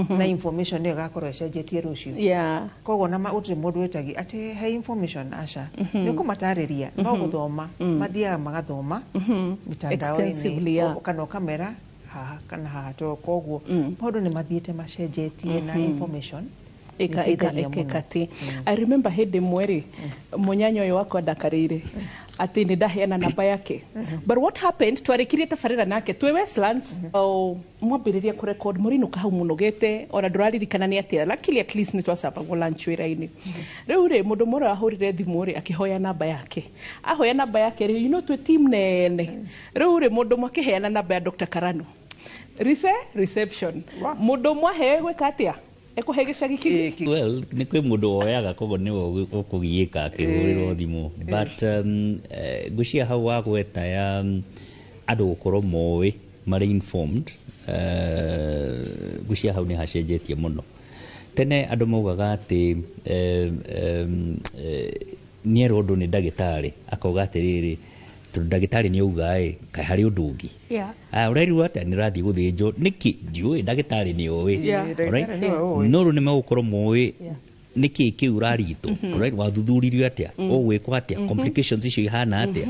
Na information ĩyo ĩgakorwo ĩcenjetie rũciũ. Koguo na gũtirĩ mũndũ wĩtagia atĩ he information, aca, nĩ ũkũmatarĩria, no gũthoma mathiaga magathoma Extensively, yeah. mĩtandao-inĩ kana ũkamera haha kana haha to koguo maũndũ nĩ mathiĩte macenjetie na information ĩka ĩka nĩĩteithagia ĩka mũno. Ĩka ti I remember hĩndĩ ĩmwe rĩ, mũnyanya ũyũ wakwa ndakarĩire atĩ nĩ ndaheana namba yake, but what happened, twarĩkirie tabarĩra nake twĩ Westlands. Oh, mwambĩrĩria kũrecord mũrinũka hau mũnogete ona ndũraririkana nĩ atĩa. Luckily at least nĩ twacabagwo lunch wĩra-inĩ. Rĩu rĩ, mũndũ ũmwe ũrĩa wahũrire thimũ rĩ, akĩhoya namba yake, ahoya namba yake rĩ, twĩ team nene. Rĩu rĩ, mũndũ ũmwe akĩheana namba ya Dr. Karano reception, mũndũ ũmwe aheo gwĩka atĩa, ekũhe gĩcagi kĩngĩ. Well, nĩ kwĩ mũndũ woyaga, koguo nĩwe ũkũgiĩka akĩhũrĩrwo thimũ, but ngwĩciria hau wagweta ya andũ gũkorwo moĩ marĩ informed, ngwĩciria hau nĩ hacenjetie mũno. Tene andũ maugaga atĩ nĩerwo ũndũ nĩ ndagĩtarĩ, akauga atĩrĩrĩ, tondũ ndagĩtarĩ nĩ auga ĩ, kaĩ harĩ ũndũ ũngĩ? Ah, ũrerirwo atĩa? Nĩ ũrathiĩ gũthĩnjwo nĩkĩ? Ndiũĩ, ndagĩtarĩ nĩ oĩ. Alright? Ndagĩtarĩ nĩwe ũĩ. No rĩu nĩ megũkorwo moĩ nĩkĩ kĩu ũrarigitwo. Alright, wathuthuririo atĩa, ũgwĩkwo atĩa, complications icio ihana atĩa.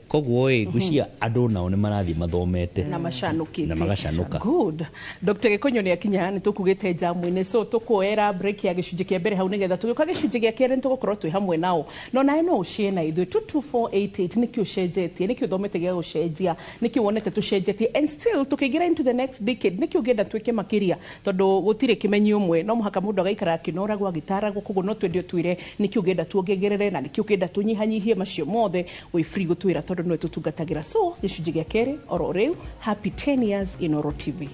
Koguo ĩ, ngwĩciria andũ nao nĩ marathiĩ mathomete na macanũkĩte. Na magacanũka. Good. Dr. Gĩkonyo nĩ akinya, nĩ tũkugĩte jamu-inĩ, so tũkuoera break ya gĩcunjĩ kĩa mbere hau, nĩgetha tũgĩũka gĩcunjĩ gĩa kerĩ nĩ tũgũkorwo twĩ hamwe nao. No nawe no ũcie na ithuĩ 22488, nĩkĩ ũcenjetie, nĩkĩ ũthomete gĩa gũcenjia, nĩkĩ wonete tũcenjetie, and still tũkĩingĩra into the next decade, nĩkĩ ũngĩenda twĩke makĩria, tondũ gũtirĩ kĩmenyi ũmwe, no mũhaka mũndũ agaikara akĩnoragwo agĩtaragwo. Koguo no twende ũtwĩre nĩkĩ ũngĩenda tuongerere na nĩkĩ ũngĩenda tũnyihanyihie. Macio mothe wĩ free gũtwĩra tondũ nĩwe tũtungatagĩra. So gĩcunjĩ gĩa kerĩ oro rĩu. Happy 10 years Inooro TV.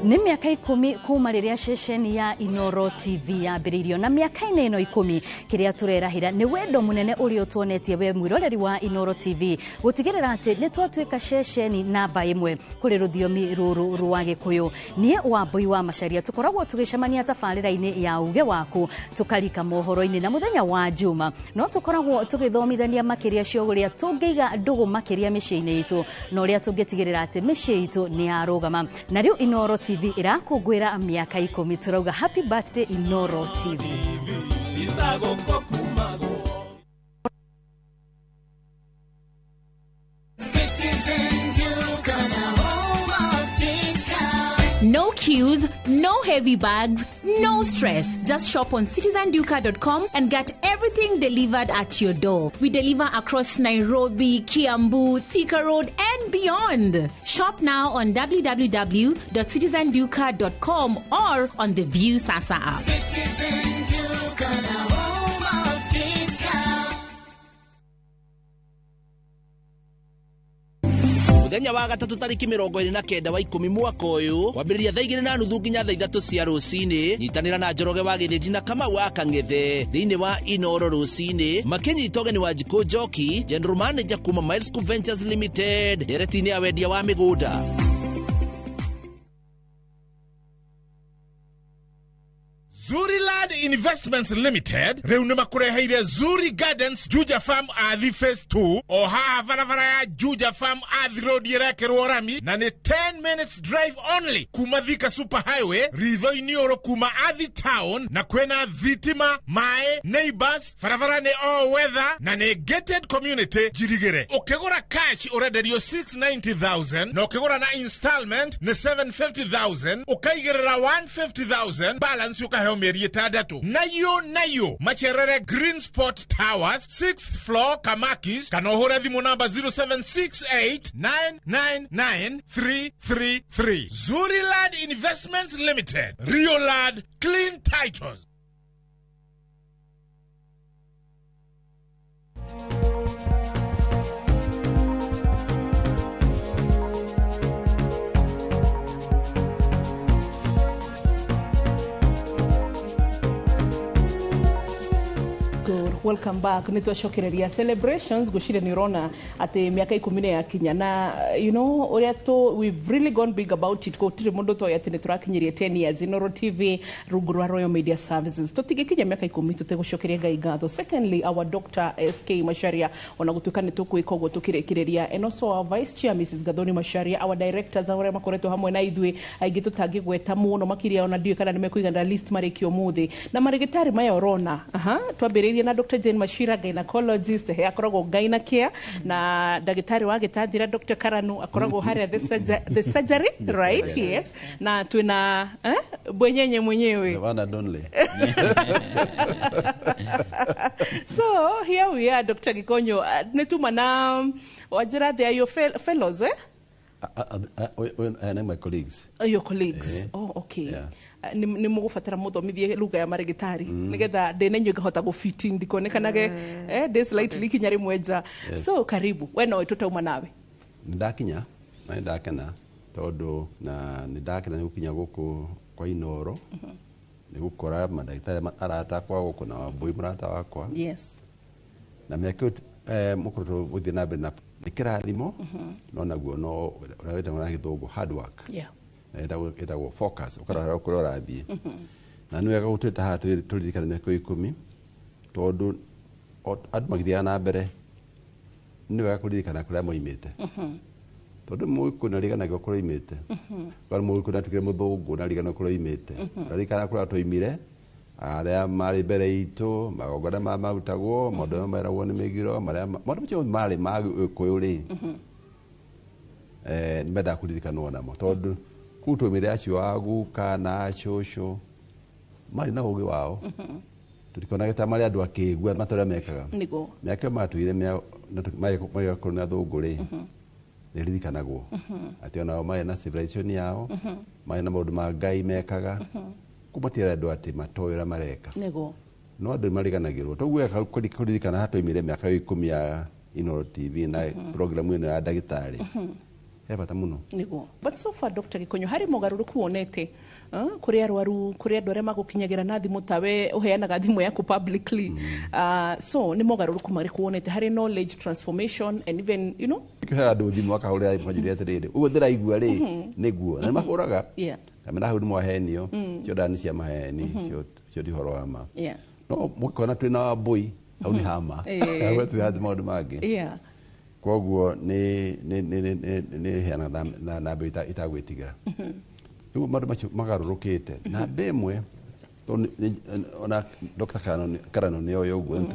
Nĩ mĩaka 10 kuma rĩrĩa ceceni ya Inooro TV yambĩrĩirio, na mĩaka-inĩ ĩno 10 kĩrĩa tũrerahĩra nĩ wendo mũnene ũrĩa ũtuonetie we mwĩroreri wa Inooro TV gũtigĩrĩra atĩ nĩ twatuĩka ceceni namba ĩmwe kũrĩ rũthiomi rũrũ rwa Gĩkũyũ. Niĩ Wambui wa Macaria tũkoragwo tũgĩcemania tabarĩra-inĩ ya uge waku, tũkarika mohoro-inĩ, na mũthenya wa Njuma no tũkoragwo tũgĩthomithania makĩria cio ũrĩa tũngĩiga ndũgũ makĩria mĩciĩ-inĩ itũ na ũrĩa tũngĩtigĩrĩra atĩ mĩciĩ itũ nĩ yarũgama. Na rĩu Inooro TV ĩrakũngũĩra mĩaka 10. Tũrauga happy birthday, Inooro TV. Citizen Duka, the home of discount. No queues, no heavy bags, no stress. Just shop on citizenduka.com and get everything delivered at your door. We deliver across Nairobi, Kiambu, Thika Road, and beyond. Shop now on www.citizenduka.com or on the View Sasa app. Citizen Duka, the home of discount. Mũthenya wa gatatũ tarĩki 29 wa 10 mwaka ũyũ, kwambĩrĩria thaa 2:30 nginya thaa 3 cia rũcinĩ, nyitanĩra na Njoroge wa Gĩthĩnji na Kamau wa Kang'ethe thĩinĩ wa Inoro rũcinĩ, makĩnyita ũgeni wa Njikũ Njoki, general manager kuma Miles Ventures Limited, ndereti-inĩ ya wendia wa mĩgũnda. Zuriland Investments Limited rĩu nĩ makũreheire Zuri Gardens Juja Farm Athi Phase 2, o haha barabara ya Juja Farm Athi Road ĩrekĩrwo rami, na nĩ 10 minutes drive only kuma Thika Super Highway, ritho-inĩ ũrũ kuma Athi Town, na kwĩna thitima, maĩ, neighbors, barabara nĩ all weather na nĩ gated community njirigĩre. Ũkĩgũra cash ũrenderio 690,000, na ũkĩgũra na installment nĩ 750,000, ũkaigĩrĩra 150,000, balance ũkaheo mĩeri 6. Nayo nayo macerere Green Spot Towers, 6th floor, Kamakis, kana ũhũre thimũ namba 0768 999 333. Zuriland Investments Limited, Rioland Clean Titles. Good. Welcome back. Nĩ twacokereria celebrations. Ngwĩciria nĩ ũrona atĩ mĩaka 10 nĩ yakinya na you know ũrĩa tũ we've really gone big about it. Gũtirĩ mũndũ toĩ atĩ nĩ tũrakinyirie 10 years Inooro TV rungu rwa Royal Media Services. Tũtingĩkinya mĩaka 10 tũtegũcokeria Ngai ngatho. Secondly, our Dr. SK Macharia, ona gũtuĩka nĩ tũkwĩka ũguo tũkĩrĩkĩrĩria, and also our vice chair, Mrs. Gathoni Macharia, our directors arĩa makoretwo hamwe na ithuĩ, aingĩ tũtangĩgweta mũno makĩria, ona ndiũĩ kana nĩ mekũigana list marĩkia ũmũthĩ, na marĩgĩtarĩ maya ũrona. Aha, twambĩrĩirie na Dr. Jane Machira, gynecologist, he akoragwo Gynacare, na ndagĩtarĩ wa gĩtanthira Dr. Karanu akoragwo harĩa the surgery, right? Yes, na twĩna bwenyenye mwenyewe. The one and only. So here we are, Dr. Gikonyo, nĩ tuma na wanjĩra, they are your fellows, eh? And my colleagues. Oh, your colleagues. Eh. Oh, okay. Yeah. Nĩ mũgũbatara mũthomithie lugha ya marĩgĩtarĩ nĩgetha ndĩ na inyuĩ ngahota gũfit ndikonekanage ndĩ slightly kinya rĩmwe nja. Yes. So karibu, we no tũtauma nawe. Nĩ ndakinya na nĩ ndakena, tondũ na nĩ ndakena nĩ gũkinya gũkũ kwa Inooro, nĩ gũkora mandagĩtarĩ arata akwa gũkũ na Wambui mũrata wakwa. Na mĩaka ĩyo mũkoretwo gũthiĩ na mbere na nĩ kĩrathimo, no naguo no ũrĩa wĩtagwo na gĩthũngũ hard work na ĩtagwo focus, ũkarora kũrĩa ũrathiĩ. Na nĩ wega gũtwĩta haha tũririkane mĩaka ĩyo 10, tondũ andũ magĩthiaga na mbere nĩ wega kũririkana kũrĩa moimĩte, tondũ mũgĩkũyũ nĩariganagĩrwo kũrĩa oimĩte, kana mũgĩkũyũ nĩatuĩkire mũthũngũ nĩariganagĩrwo kũrĩa oimĩte. Ũraririkana kũrĩa twaimire, arĩa marĩ mbere itũ, magongona ma marutagwo, maũndũ marĩa meragwo nĩ mĩgiro, marĩa maũndũ macio marĩ ma gĩkũyũ rĩ, nĩ mendaga kũririkanwo namo, tondũ kũu twaumire acio a guka na cũcũ marĩ na ũgĩ wao. Tũtikonage ta marĩ andũ akĩgua matorĩa mekaga. Mĩaka ĩyo matũire magĩkorwo nĩ athũngũ rĩ, nĩ ririkanagwo atĩ onao marĩ na civilization yao, marĩ na maũndũ ma Ngai mekaga kũu, matiarĩ andũ atĩ matoĩ ũrĩa mareka. No andũ nĩ mariganagĩrwo, toguo wega kũririkana haha twaimire mĩaka ĩyo 10 ya Inooro TV na programu ĩno ya ndagĩtarĩ he bata mũno. Nĩguo. But so far, Dr. Gikonyo, harĩ mogarũrũku wonete kũrĩ arwaru, kũrĩ andũ arĩa magũkinyagĩra na thimũ, tawe ũheanaga thimũ yaku publicly, so nĩ mogarũrũku marĩkũ wonete harĩ knowledge transformation and even kĩhe andũ thimũ akahũrĩra makanjũria atĩrĩrĩ, ũguo ndĩraigua rĩ nĩguo, na nĩ mahũraga kamera hau nĩ mwahenio, cio ndawa nĩ cia maheni, cio ti ũhoro wa ma. No mũgĩkona twĩna Wambui hau nĩ hama. Hau twĩ maũndũ mangĩ. Koguo nĩ heanaga na namba itagwĩtigĩra. Rĩu maũndũ macio magarũrũkĩte namba ĩmwe, tondũ ona Dr. Karano nĩ oĩ ũguo.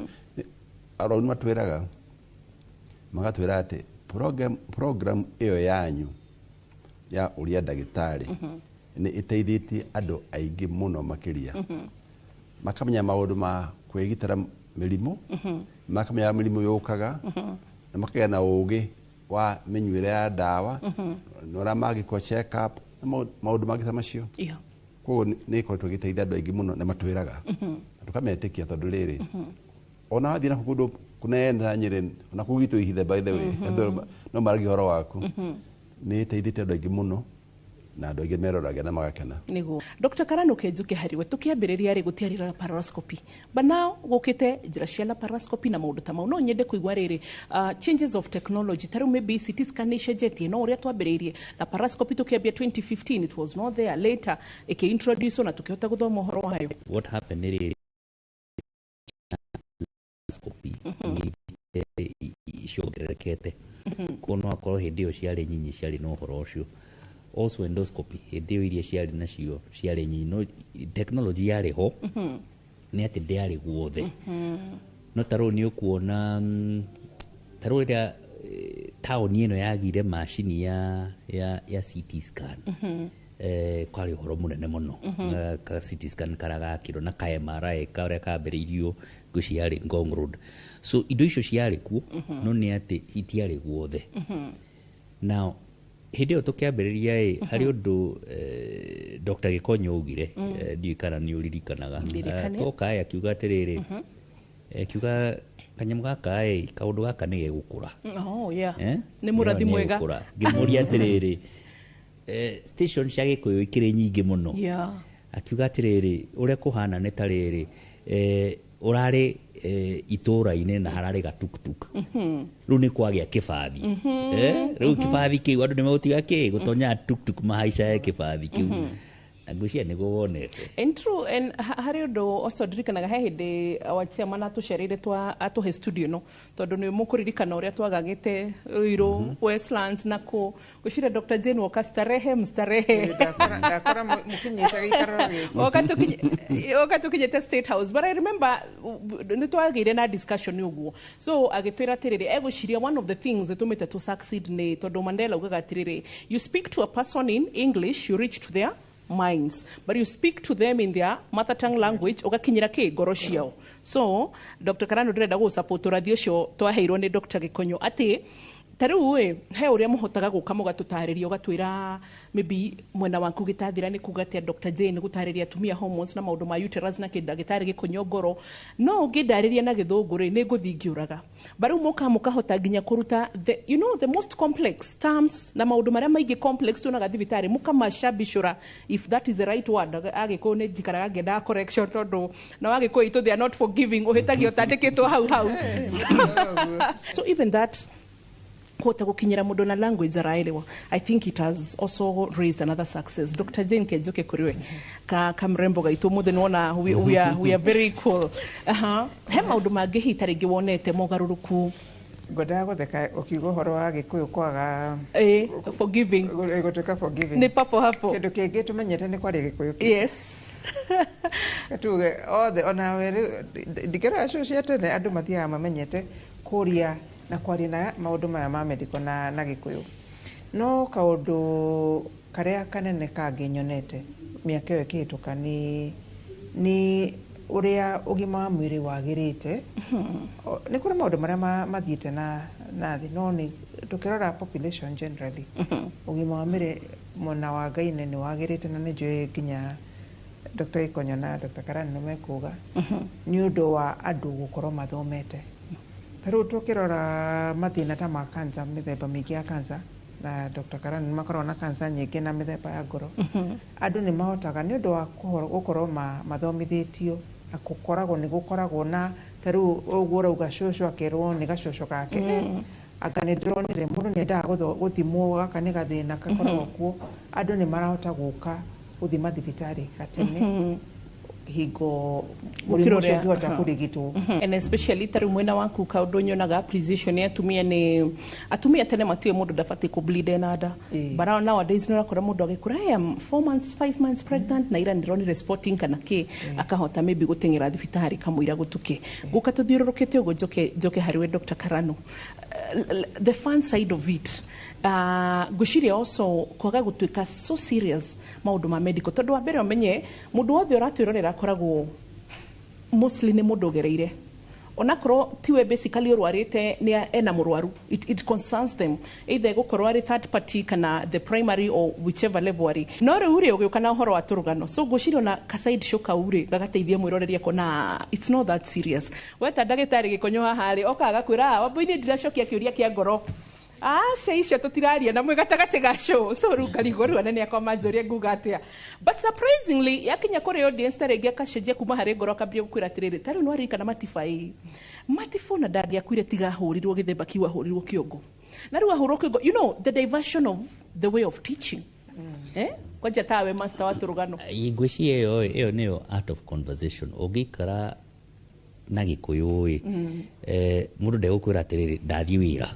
Arwaru nĩ matwĩraga, magatwĩra atĩ program ĩyo yanyu ya ũrĩa ndagĩtarĩ nĩ ĩteithĩtie andũ aingĩ mũno makĩria, makamenya maũndũ ma kwĩgitĩra mĩrimũ, makamenya mĩrimũ yũkaga, na makagĩa na ũgĩ wa mĩnyuĩre ya ndawa na ũrĩa mangĩkwo check up na maũndũ mangĩ ta macio. Koguo nĩ ĩkoretwo ĩgĩteithia andũ aingĩ mũno, na matwĩraga na tũkametĩkia, tondũ rĩrĩ ona wathiĩ na kũndũ kũnene ta Nyĩrĩ, ona kũu gwitũ Ihithe, by the way, andũ no maragia ũhoro waku. Nĩ ĩteithĩtie andũ aingĩ mũno, na andũ aingĩ meroragia na magakena. Nĩguo. Dr. Karano, kenjuke hariwe. Tũkĩambĩrĩria rĩ, gũtiarĩ laparoscopy, but now gũkĩte njĩra cia laparoscopy na maũndũ ta mau. No nyende kũigua rĩrĩ, changes of technology, ta rĩu maybe CT scan nĩ icenjetie no ũrĩa twambĩrĩirie laparoscopy tũkĩambia 2015, it was not there. Later ĩkĩ-introduce na tũkĩhota gũthoma ũhoro wayo. What happened nĩ rĩrĩ, laparoscopy nĩ ciongererekete, koguo no akorwo hĩndĩ ĩyo ciarĩ nyinyi ciarĩ na ũhoro ũcio. Also endoscopy, hĩndĩ ĩyo iria ciarĩ nacio ciarĩ nyinyi, no technology yarĩ ho, nĩ atĩ ndĩarĩ guothe. No ta rĩu nĩ ũkuona ta rĩu rĩrĩa taũni ĩno yagire macini ya CT scan, kwarĩ ũhoro mũnene mũno. Na ka CT scan karĩa gakirwo na ka MRI karĩa kambĩrĩirio ngwĩciria yarĩ Ngong Road. So indo icio ciarĩ kuo, no nĩ atĩ itiarĩ guothe. Now hĩndĩ ĩyo tũkĩambĩrĩria ĩ, harĩ ũndũ Dr. Gĩkonyo augire, ndiũĩ kana nĩ ũririkanaga. Ndirikane. Toka ĩ, akiuga atĩrĩrĩ, akiuga kanyamũ gaka ĩ, kaũndũ gaka nĩ gegũkũra. Oh, yeah. Eh? Nĩ mũrathi Nĩ mwega. egũkũra. Ngĩmũria atĩrĩrĩ, station cia gĩkũyũ ikĩrĩ nyingĩ mũno. Akiuga atĩrĩrĩ, ũrĩa kũhana nĩ ta rĩrĩ, Ũrarĩ itũũra-inĩ na hararĩ gatuktuk, rĩu nĩ kwagĩa kĩbathi. Rĩu kĩbathi kĩu andũ nĩ megũtiga kĩ gũtonya tuktuk, mahaicae kĩbathi kĩu, na ngwĩciria nĩguo wonete. And true, and harĩ ũndũ ũcio ndirikanaga, he hĩndĩ our chairman atũcereire, twa atũhe studio no tondũ nĩ mũkũririkana ũrĩa twagagĩte Ruiru, Westlands na kũ gwĩciria Dr. Jane woka starehe mstarehe. Ndakora mũkinyĩte gĩikaro gĩkĩ. Oka tukinyĩte State House, but I remember nĩ twagĩire na discussion ũguo, so agĩtwĩra atĩrĩrĩ, egwĩciria one of the things ĩtũmĩte to succeed nĩ tondũ Mandela ugaga atĩrĩrĩ, you speak to a person in English, you reach to their minds, but you speak to them in their mother tongue language, ũgakinyĩra kĩ ngoro ciao. So Dr. Karano, ndĩrenda gũ support ũrathi ũcio twaheirwo nĩ Dr. Gĩkonyo, atĩ ta rĩu ĩ he ũrĩa mũhotaga gũka mũgatũtarĩria, ũgatwĩra maybe mwena waku gĩtathira nĩ kuga atĩa, Dr. Jane gũtarĩria atumia hormones na maũndũ ma uterus na kĩ ndagĩtarĩ Gĩkonyo ngoro, no ũngĩndarĩria na Gĩthũngũ rĩ, nĩ ngũthiĩ ngĩũraga. Ba rĩu mũka mũkahota nginya kũruta the, you know, the most complex terms na maũndũ marĩa maingĩ complex tuonaga thibitarĩ, mũkamacambicũra, if that is the right word. Agĩkũyũ nĩ njikaraga ngĩendaga correction, tondũ na wagĩkũyũ itũ they are not forgiving, ũhĩtagio ũtandĩkĩtwo hau hau. So even that kũhota gũkinyĩra mũndũ na language araelewa, I think it has also raised another success. Dr. Jane, kenjoke kũrĩ we ka kamrembo gaitũ mũthĩ nĩwona we are very cool. He maũndũ mangĩ hihi ta rĩngĩ wonete mogarũrũku? Ngwendaga gũtheka ũkiuga ũhoro wa Gĩkũyũ kwaga forgiving. Gũtuĩka forgiving. Nĩ papo hapo. Kĩndũ kĩngĩ tũmenyete nĩ kwaria Gĩkũyũ kĩ tuge othe onawe rĩu ndikĩrora cio cia tene, andũ mathiaga mamenyete kũria na kwaria na maũndũ maya ma medical na Gĩkũyũ. No kaũndũ karĩa kanene kangĩ nyonete mĩaka ĩyo ĩkĩhĩtũka nĩ ũrĩa ũgima wa mwĩrĩ wagĩrĩte. Nĩ kũrĩ maũndũ marĩa mathiĩte na thĩ, no nĩ tũkĩrora population generally, ũgima wa mwĩrĩ mwena wa Ngaine nĩ wagĩrĩte, na nĩ njũĩ nginya Dr. Ikonyo na Dr. Karani nĩ mekuga nĩ ũndũ wa andũ gũkorwo mathomete. Ta rĩu tũkĩrora mathĩna ta ma cancer, mĩthemba mĩingĩ ya cancer, na Dr. Karani nĩ makoragwo na cancer nyingĩ na mĩthemba ya ngoro, andũ nĩ mahotaga nĩ ũndũ wa gũkorwo mathomithĩtio na gũkoragwo nĩ gũkoragwo na ta rĩu ũguo ũrauga cũcũ akerwo nĩ gacũcũ gake. Anga nĩ ndĩronire mũndũ nĩ endaga gũthimwo, gaka nĩ gathĩna gakoragwo kuo, andũ nĩ marahota gũka gũthima thibitarĩ gatene hingo mũrimũ ũcio ũngĩhota kũrigitwo. And especially ta rĩu mwena waku, kaũndũ nyonaga appreciation ya atumia nĩ atumia tene matiũĩ mũndũ ndabatiĩ kũ bleed ena nda. But now nowadays nĩ ũrakora mũndũ agĩkũra, "I am 4 months, 5 months pregnant na ira ndĩronire spotting kana kĩ," akahota maybe gũteng'era thibitarĩ kamũira gũtuke. Gũka tũthiũrũrũkĩte ũguo, njoke harĩ we Dr. Karano. The fun side of it, ngwĩciria also kwaga gũtuĩka so serious maũndũ ma medical, tondũ wa mbere ũmenye mũndũ wothe ũratwĩrorera akoragwo mostly nĩ mũndũ ũgereire, onakorwo tiwe basically ũrwarĩte, nĩ ena mũrwaru, it concerns them, either gũkorwo arĩ third party kana the primary or whichever level arĩ. No rĩu rĩ, ũgĩũka na ũhoro wa tũrũgano, so ngwĩciria ona ka side show kau rĩ, gagateithia mwĩroreri akona it's not that serious. Weta ndagĩtarĩ Gĩkonyo haha rĩ, okaga agakwĩra, "Ah, Wambui, ndiracokia kĩũria kĩa ngoro, aca icio tũtiraria na mwĩ gatagatĩ ga show." So rĩu ngarigwo rĩu anene akwa manjũrie nguga atĩa. But surprisingly yakinya kũrĩ audience, ta rĩngĩ akacenjia kuma harĩ ngoro, akambia gũkwĩra atĩrĩrĩ, ta rĩu nĩwaririkana matiba ĩ matibo na ndangĩakuire tiga ahũrirwo gĩthemba kiu, ahũrirwo kĩongo, na rĩu ahũrwo kĩongo, the diversion of the way of teaching, kwanja tawe master wa tũrũgano. Ngwĩciria ĩyo nĩyo art of conversation. Ũngĩikara na Gĩkũyũ ĩ, mũndũ ndegũkwĩra atĩrĩrĩ, ndathiĩ wĩra,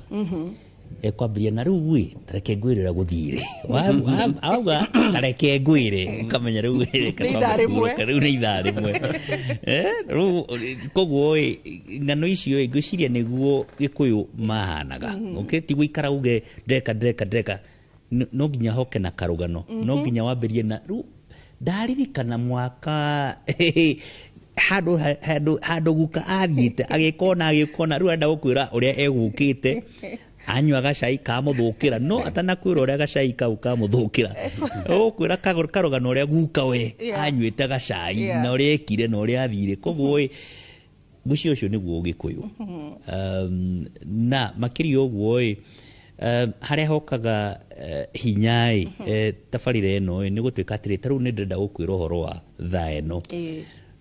ekwambĩrĩria na rĩu ĩ, tareke ngwĩre ũrĩa gũthire. Auga tareke ngwĩre, ũkamenya rĩu Nĩ ithaa rĩmwe. Rĩu nĩ ithaa rĩmwe. Rĩu koguo ĩ, ng'ano icio ĩ, ngwĩciria nĩguo Gĩkũyũ mahanaga. Okay, ti gũikara uge ndreka ndreka ndreka. No nginya hoke na karũgano, no nginya wambĩrie na rĩu ndaririkana mwaka handũ guka athiĩte agĩkona agĩkona, rĩu arenda gũkwĩra ũrĩa egũkĩte anyua gacai kamũthũkĩra, no atanakwĩra ũrĩa gacai kau kamũthũkĩra, ũgũkwĩra karũgano ũrĩa guka we anyuĩte gacai na ũrĩa ekire na ũrĩa athire. Koguo ĩ, ngwĩciria ũcio nĩguo Ũgĩkũyũ. Na makĩria ũguo ĩ, harĩa hokaga hinya ĩ, tabarĩra ĩno ĩ, nĩ gũtuĩka atĩrĩ, ta rĩu nĩ ndĩrenda gũkwĩra ũhoro wa thaa ĩno,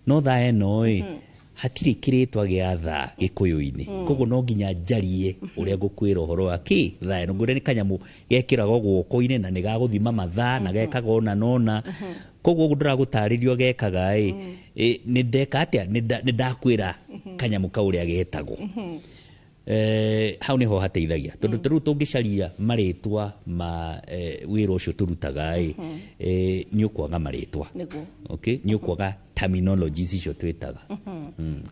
no thaa ĩno ĩ, Hatirĩ kĩrĩtwa gĩa thaa gĩkũyũ-inĩ, koguo no nginya njarie ũrĩa ngũkwĩra ũhoro wa kĩ thaa ĩno. Ngwĩre nĩ kanyamũ gekĩragwo guoko-inĩ na nĩ gagũthima mathaa na gekaga ũna na ũna. Koguo ũguo ndĩragũtarĩria gekaga ĩ, nĩ ndeka atĩa, nĩ ndakwĩra kanyamũ kau ũrĩa getagwo. Hau niho hateithagia, tondũ ta rĩu tũngĩcaria marĩtwa ma wĩra ũcio tũrutaga ĩ, nĩ ũkwaga marĩtwa. Okay, nĩ ũkwaga terminologies icio twĩtaga.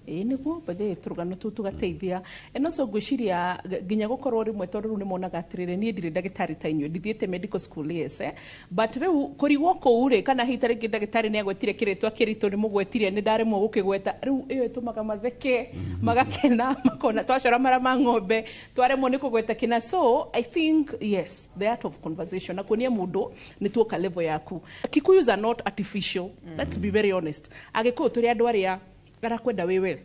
Ĩĩ, nĩguo bethe tũrũgano tũu tũgateithia. No so ngwĩciria nginya gũkorwo rĩmwe, tondũ rĩu nĩ monaga atĩrĩrĩ, niĩ ndirĩ ndagĩtarĩ ta inyuĩ, ndithiĩte medical school, yes, but rĩu kũrigwo kũu rĩ, kana hihi ta rĩngĩ ndagĩtarĩ nĩ agwetire kĩrĩtwa kĩritũ, nĩ mũgwetire, nĩ ndaremwo gũkĩgweta, rĩu ĩyo ĩtũmaga matheke, magakena, makona twacora mara ma ng'ombe, twaremwo nĩ kũgweta kĩna. So I think, yes, the art of conversation na kuonia mũndũ nĩ tuoka level yaku. Kikuyus are not artificial, let's be very honest. Agĩkũyũ tũrĩ andũ arĩa arakwenda wĩ we.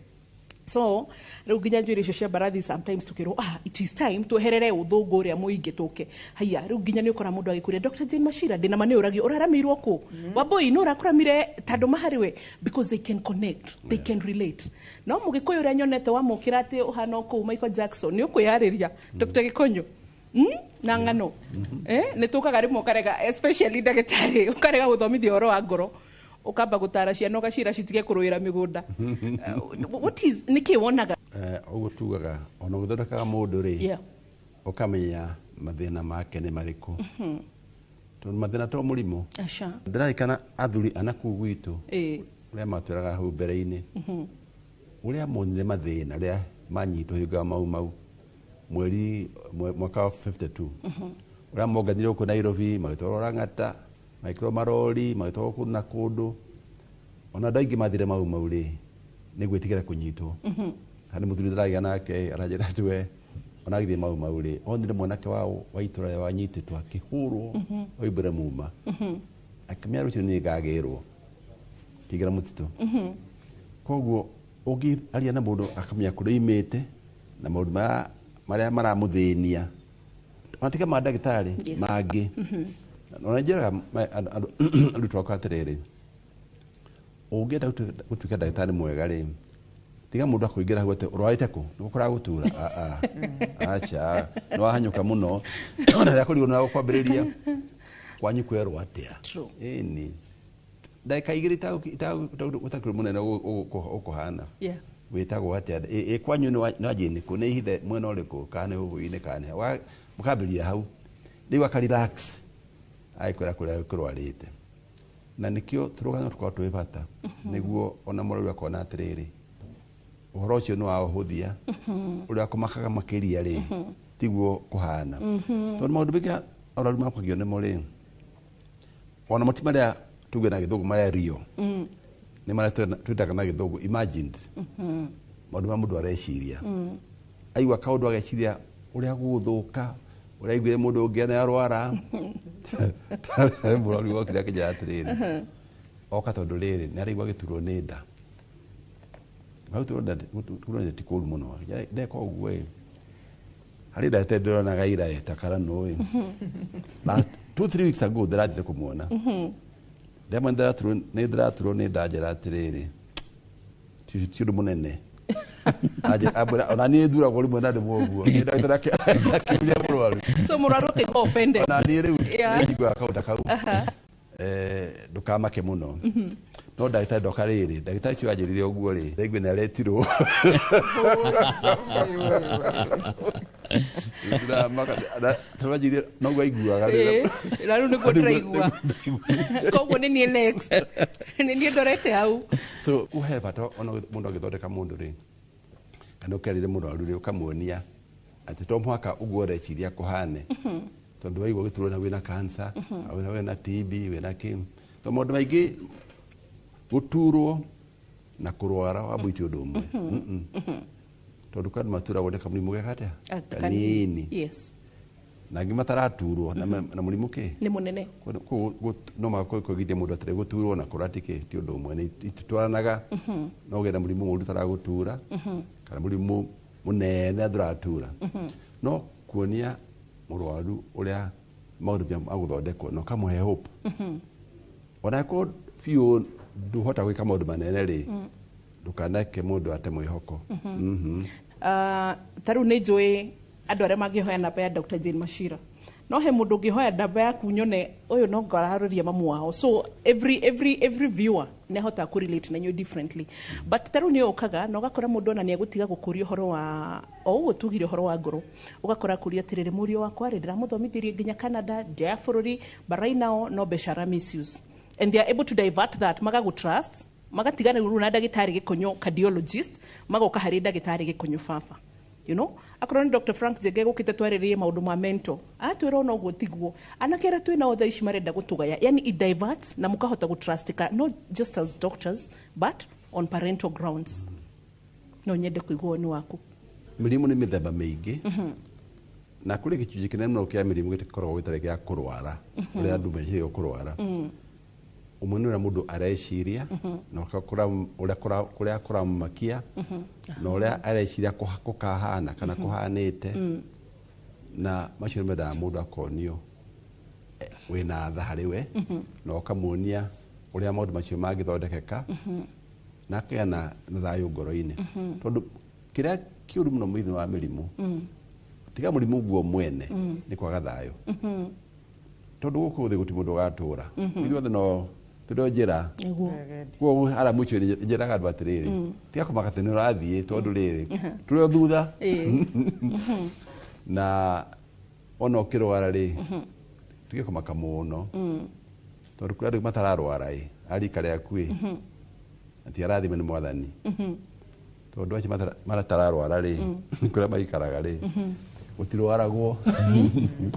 So rĩu nginya njuĩrĩ icio cia mbarathi, sometimes tukĩrwo, ah, it is time tweherere ũthũngũ ũrĩa mũingĩ, tũke haiya. Rĩu nginya nĩ ũkora mũndũ agĩkũria, Dr. Jane Machira, ndĩna ma nĩ ũragio ũraramĩirwo kũ, Wambui nĩ ũrakũramire tandũ maharĩ we, because they can connect, they can relate. No mũgĩkũyũ ũrĩa nyonete wamũkĩra atĩ ũhana o kũu Michael Jackson, nĩ ũkwĩyarĩria Dr. Gĩkonyo. Na ng'ano, nĩ tũkaga rĩmwe ũkarega, especially ndagĩtarĩ, ũkarega gũthomithia ũhoro wa ngoro, ũkamba gũtara ciana, ũgacira citige kũrũĩra mĩgũnda. What is, nĩkĩ wonaga? Ũguo tugaga ona ũgĩthondekaga mũndũ rĩ, ũkamenya mathĩna make nĩ marĩkũ, tondũ mathĩna to mũrimũ. Aca. Ndĩrarikana athuri ana kũu gwitũ, ũrĩa matwĩraga hau mbere-inĩ, ũrĩa monire mathĩna, ũrĩa manyitwo hingo ya Mau Mau mweri mwaka wa 52, ũrĩa monganire gũkũ Nairobi, magĩtwarwo Lang'ata, magĩkĩrwo marori, magĩtwarwo kũndũ na kũndũ. Ona andũ aingĩ mathire Mau Mau rĩ, nĩ gwĩtigĩra kũnyitwo. Harĩ mũthuri ndĩragĩa nake, aranjĩra atĩ we ona agĩthiĩ Mau Mau rĩ, onire mwanake wao wa itũra rĩa wanyitĩtwo akĩhũrwo, oimbũre muma, akĩmenya rũciũ nĩ ngagĩrwo kĩingĩra mũtitũ. Koguo ũngĩaria na mũndũ akamenya kũrĩa imĩte na maũndũ marĩa maramũthĩnia, ona tiga ma ndagĩtarĩ mangĩ. Ona njĩraga arutwo akwa atĩrĩrĩ, ũngĩenda gũtuĩka ndagĩtarĩ mwega rĩ, tiga mũndũ akũingĩra hau atĩ ũrwarĩte kũ, nĩguo kũragũtura. Ah, ah. Aca, nĩ wahanyũka mũno, ona rĩrĩa kũrigwo nĩ kwambĩrĩria kwanyu kwerwo atĩa. Ĩni ndagĩka 2 ũtakĩrĩ mũnene ũkũhana, wĩtagwo atĩa, ĩ kwanyu nĩ wanjĩnĩ kũ, nĩ ihithe mwena ũrĩkũ, kana nĩ hũhũ-inĩ, kana nĩ mũkambĩrĩria hau, rĩu aka relax agĩkwĩra kũrĩa kũrwarĩte. Na nĩkĩo tũrũgano tũkoragwo twĩ bata, nĩguo ona mũrwaru akona atĩrĩrĩ, ũhoro ũcio nĩ wa ũhũthia, ũrĩa kũmakaga makĩria rĩ, tiguo kũhana, tondũ maũndũ maingĩ arwaru makagio nĩmo rĩ, ona mati marĩa tuge na Gĩthũngũ marĩa rio, nĩ marĩa twĩtaga na Gĩthũngũ imagined, maũndũ marĩa mũndũ areciria, aigua kaũndũ ageciria ũrĩa gũgũthũka, ũrĩa aiguire mũndũ ũngĩ nĩ arwara. Mũrwaru okire akĩnjĩra atĩrĩrĩ, oka tondũ rĩrĩ nĩ araigua gĩturwo nĩ nda. Hau gũturwo nĩ nda ti kũũru mũno. Akĩnjĩra, ndeka ũguo ĩ, harĩ ndagĩtarĩ ndĩronaga ira eta Karanũ ĩ, last 2-3 weeks ago ndĩrathiire kũmuona, ndemwe nĩ ndĩraturwo nĩ nda. Njĩra atĩrĩrĩ, ti ũndũ mũnene. Ambwĩra, ona niĩ thuragwo rĩmwe na ndĩmwe ũguo. Nĩ ndagĩtarĩ akĩũria mũrwaru. So mũrwaru akĩigua offended. Ona niĩ rĩu nĩ njiguaga kaũndũ ta kau. Ndũkamake mũno. No ndagĩtarĩ ndoka rĩrĩ, ndagĩtarĩ ũcio wanjĩrire ũguo rĩ, ndaigua nĩ aretirwo. Ndĩramaka, tũranjirie noguo aiguaga. Ĩĩ, na rĩu nĩguo ndĩraigua, koguo nĩ niĩ next, nĩ niĩ ndorete hau. So he bata ona mũndũ agĩthondeka mũndũ rĩ, kana ũkerire mũrwaru rĩ, ũkamuonia atĩ to mũhaka ũguo ũreciria kũhane, tondũ waigua gĩturwo na wĩna cancer, wĩna TB, wĩna kĩ, to maũndũ maingĩ, gũturwo na kũrwara wambui ti ũndũ ũmwe. Tondũ kwĩ andũ maturagwo nĩ kamũrimũ geka atĩa, kanini, na angĩ mataraturwo na mũrimũ kĩ? Nĩ mũnene. Koguo no makwĩgithia mũndũ atĩrĩ, gũturwo na kũrwara ti kĩ, ti ũndũ ũmwe, nĩ ititwaranaga. No ũgĩe na mũrimũ mũũru ũtaragũtura, kana mũrimũ mũnene ndũratura. No kuonia mũrwaru ũrĩa maũndũ magũthondekwo na ũkamũhe hope, ona angĩkorwo biũ ndũhota gwĩka maũndũ manene rĩ. Ndũkaneke mũndũ ate mwĩhoko. Ta rĩu nĩ njũĩ andũ arĩa mangĩhoya namba ya Dr. Jane Machira, no he mũndũ ũngĩhoya namba yaku nyone ũyũ no ngararũria mamu wao. So every viewer nĩ ahotaga kũ relate na inyuĩ differently, but ta rĩu nĩ ũkaga na ũgakora mũndũ ona nĩ egũtiga gũkũria ũhoro wa o ũguo tugire ũhoro wa ngoro, ũgakora kũria atĩrĩrĩ, mũriũ wakwa rĩ, ndĩramũthomithirie nginya Canada, nja ya bũrũri, but right now no mbeca ara misuse, and they are able to divert that, magagũ trust, magatigana rĩu na ndagĩtarĩ Gĩkonyo cardiologist, magoka harĩ ndagĩtarĩ Gĩkonyo baba. Akorwo nĩ Dr. Frank Njenge gũkĩte twarĩrĩrie maũndũ ma mental, atwĩra ona ũguo tiguo anake arĩa twĩ nao thaa ici marenda gũtũgaya. Yani it diverts na mũkahota gũtrustika, not just as doctors but on parental grounds. No nyende kũigua woni waku. Mĩrimũ nĩ mĩthemba mĩingĩ, na kũrĩ gĩcunjĩ kĩnene mũno kĩa mĩrimũ gĩkoragwo gĩtarĩ gĩa kũrwara ũrĩa andũ meciria kũrwara. Ũmwe nĩ ũrĩa mũndũ areciria na ũrĩa kũrĩa kũramũmakia na ũrĩa areciria gũkahana kana kũhanĩte, na macio nĩ mendaga mũndũ akonio wĩna tha harĩ we na ũkamuonia ũrĩa maũndũ macio mangĩthondekeka na akagĩa na thayũ ngoro-inĩ, tondũ kĩrĩa kĩũru mũno thĩinĩ wa mĩrimũ, tiga mũrimũ guo mwene, nĩ kwaga thayũ, tondũ gũkũ thĩ gũtirĩ mũndũ ũgatũra, ithuothe no tũrĩ o njĩra. Koguo harĩa mũico-inĩ njĩraga andũ atĩrĩrĩ, tiga kũmaka atĩ nĩ ũrathiĩ, tondũ rĩrĩ tũrĩ o thutha, na ona ũkĩrwara rĩ, tige kũmaka mũno, tondũ kũrĩ andũ matararwara ĩ arika rĩaku ĩ na ti arathime nĩ Mwathani, tondũ acio matararwara rĩ, kũrĩa maikaraga rĩ, gũtirwaragwo.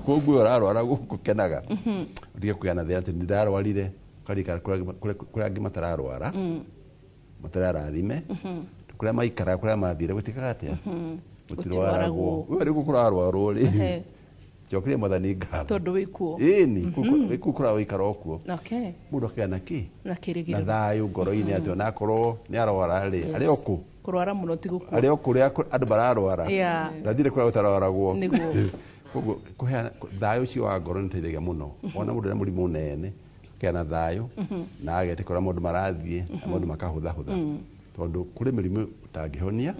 Koguo ũrarwara gũkũ kenaga, ũtige kũgĩa na thĩna atĩ nĩ ndarwarire ũkarikara kũrĩa angĩ matararwara, matararathime, kũrĩa maikaraga, kũrĩa mathire gũtikaga atĩa, gũtirwaragwo. We rĩu kũrarwarwo rĩ, cokeria Mwathani ngatho tondũ wĩ kuo. Ĩni kũu kũrĩa wĩikara o kuo, mũndũ akagĩa na kĩ na na kĩrĩgĩrĩro thayũ ngoro-inĩ atĩ onakorwo nĩ arwara rĩ, arĩ o kũ kũrwara mũno ti gũkua. Arĩ o kũrĩa andũ mararwara, ndathire kũrĩa gũtarwaragwo. Koguo kũheana thayũ ũcio wa ngoro nĩ ũteithagia mũno. Wona mũndũ ena mũrimũ nene, akagĩa na thayũ na agetĩkĩra ũrĩa maũndũ marathiĩ na maũndũ makahũthahũtha, tondũ kũrĩ mĩrimũ ũtangĩhonia,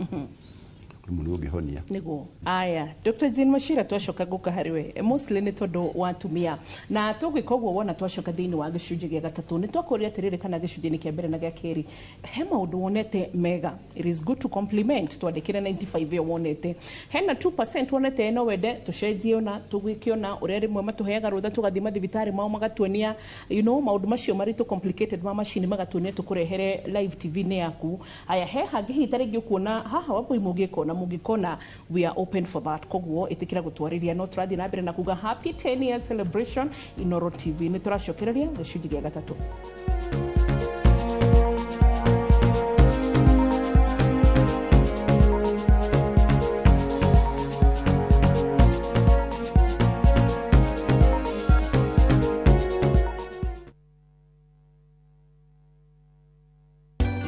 kũrĩ mũrimũ ũngĩhonia. Nĩguo. Aya, Dr. Jane Machira, twacoka ngũka harĩ we mostly nĩ tondũ wa atumia, na tũgwĩka ũguo wona twacoka thĩinĩ wa gĩcunjĩ gĩa gatatũ nĩ twakũria atĩrĩrĩ, kana gĩcunjĩ-inĩ kĩa mbere na gĩa kerĩ he maũndũ wonete mega. It is good to compliment. Twandĩkĩre 95 ĩyo wonete, hena 2% wonete no wende tũcenjie ona tũgwĩke ona ũrĩa rĩmwe matũheaga rũtha tũgathiĩ mathibitarĩ mao magatuonia maũndũ macio maritũ complicated ma macini, magatuonia tũkũrehere live TV-inĩ yaku. Aya, he hangĩ hihi ta rĩngĩ ũkuona haha Wambui mũngĩkona mũngĩkona, we are open for that. Koguo ĩtĩkĩra gũtwarĩria, no tũrathiĩ na mbere na kuga happy 10 year celebration Inoro TV. Nĩ tũracokereria gĩcunjĩ gĩa gatatũ.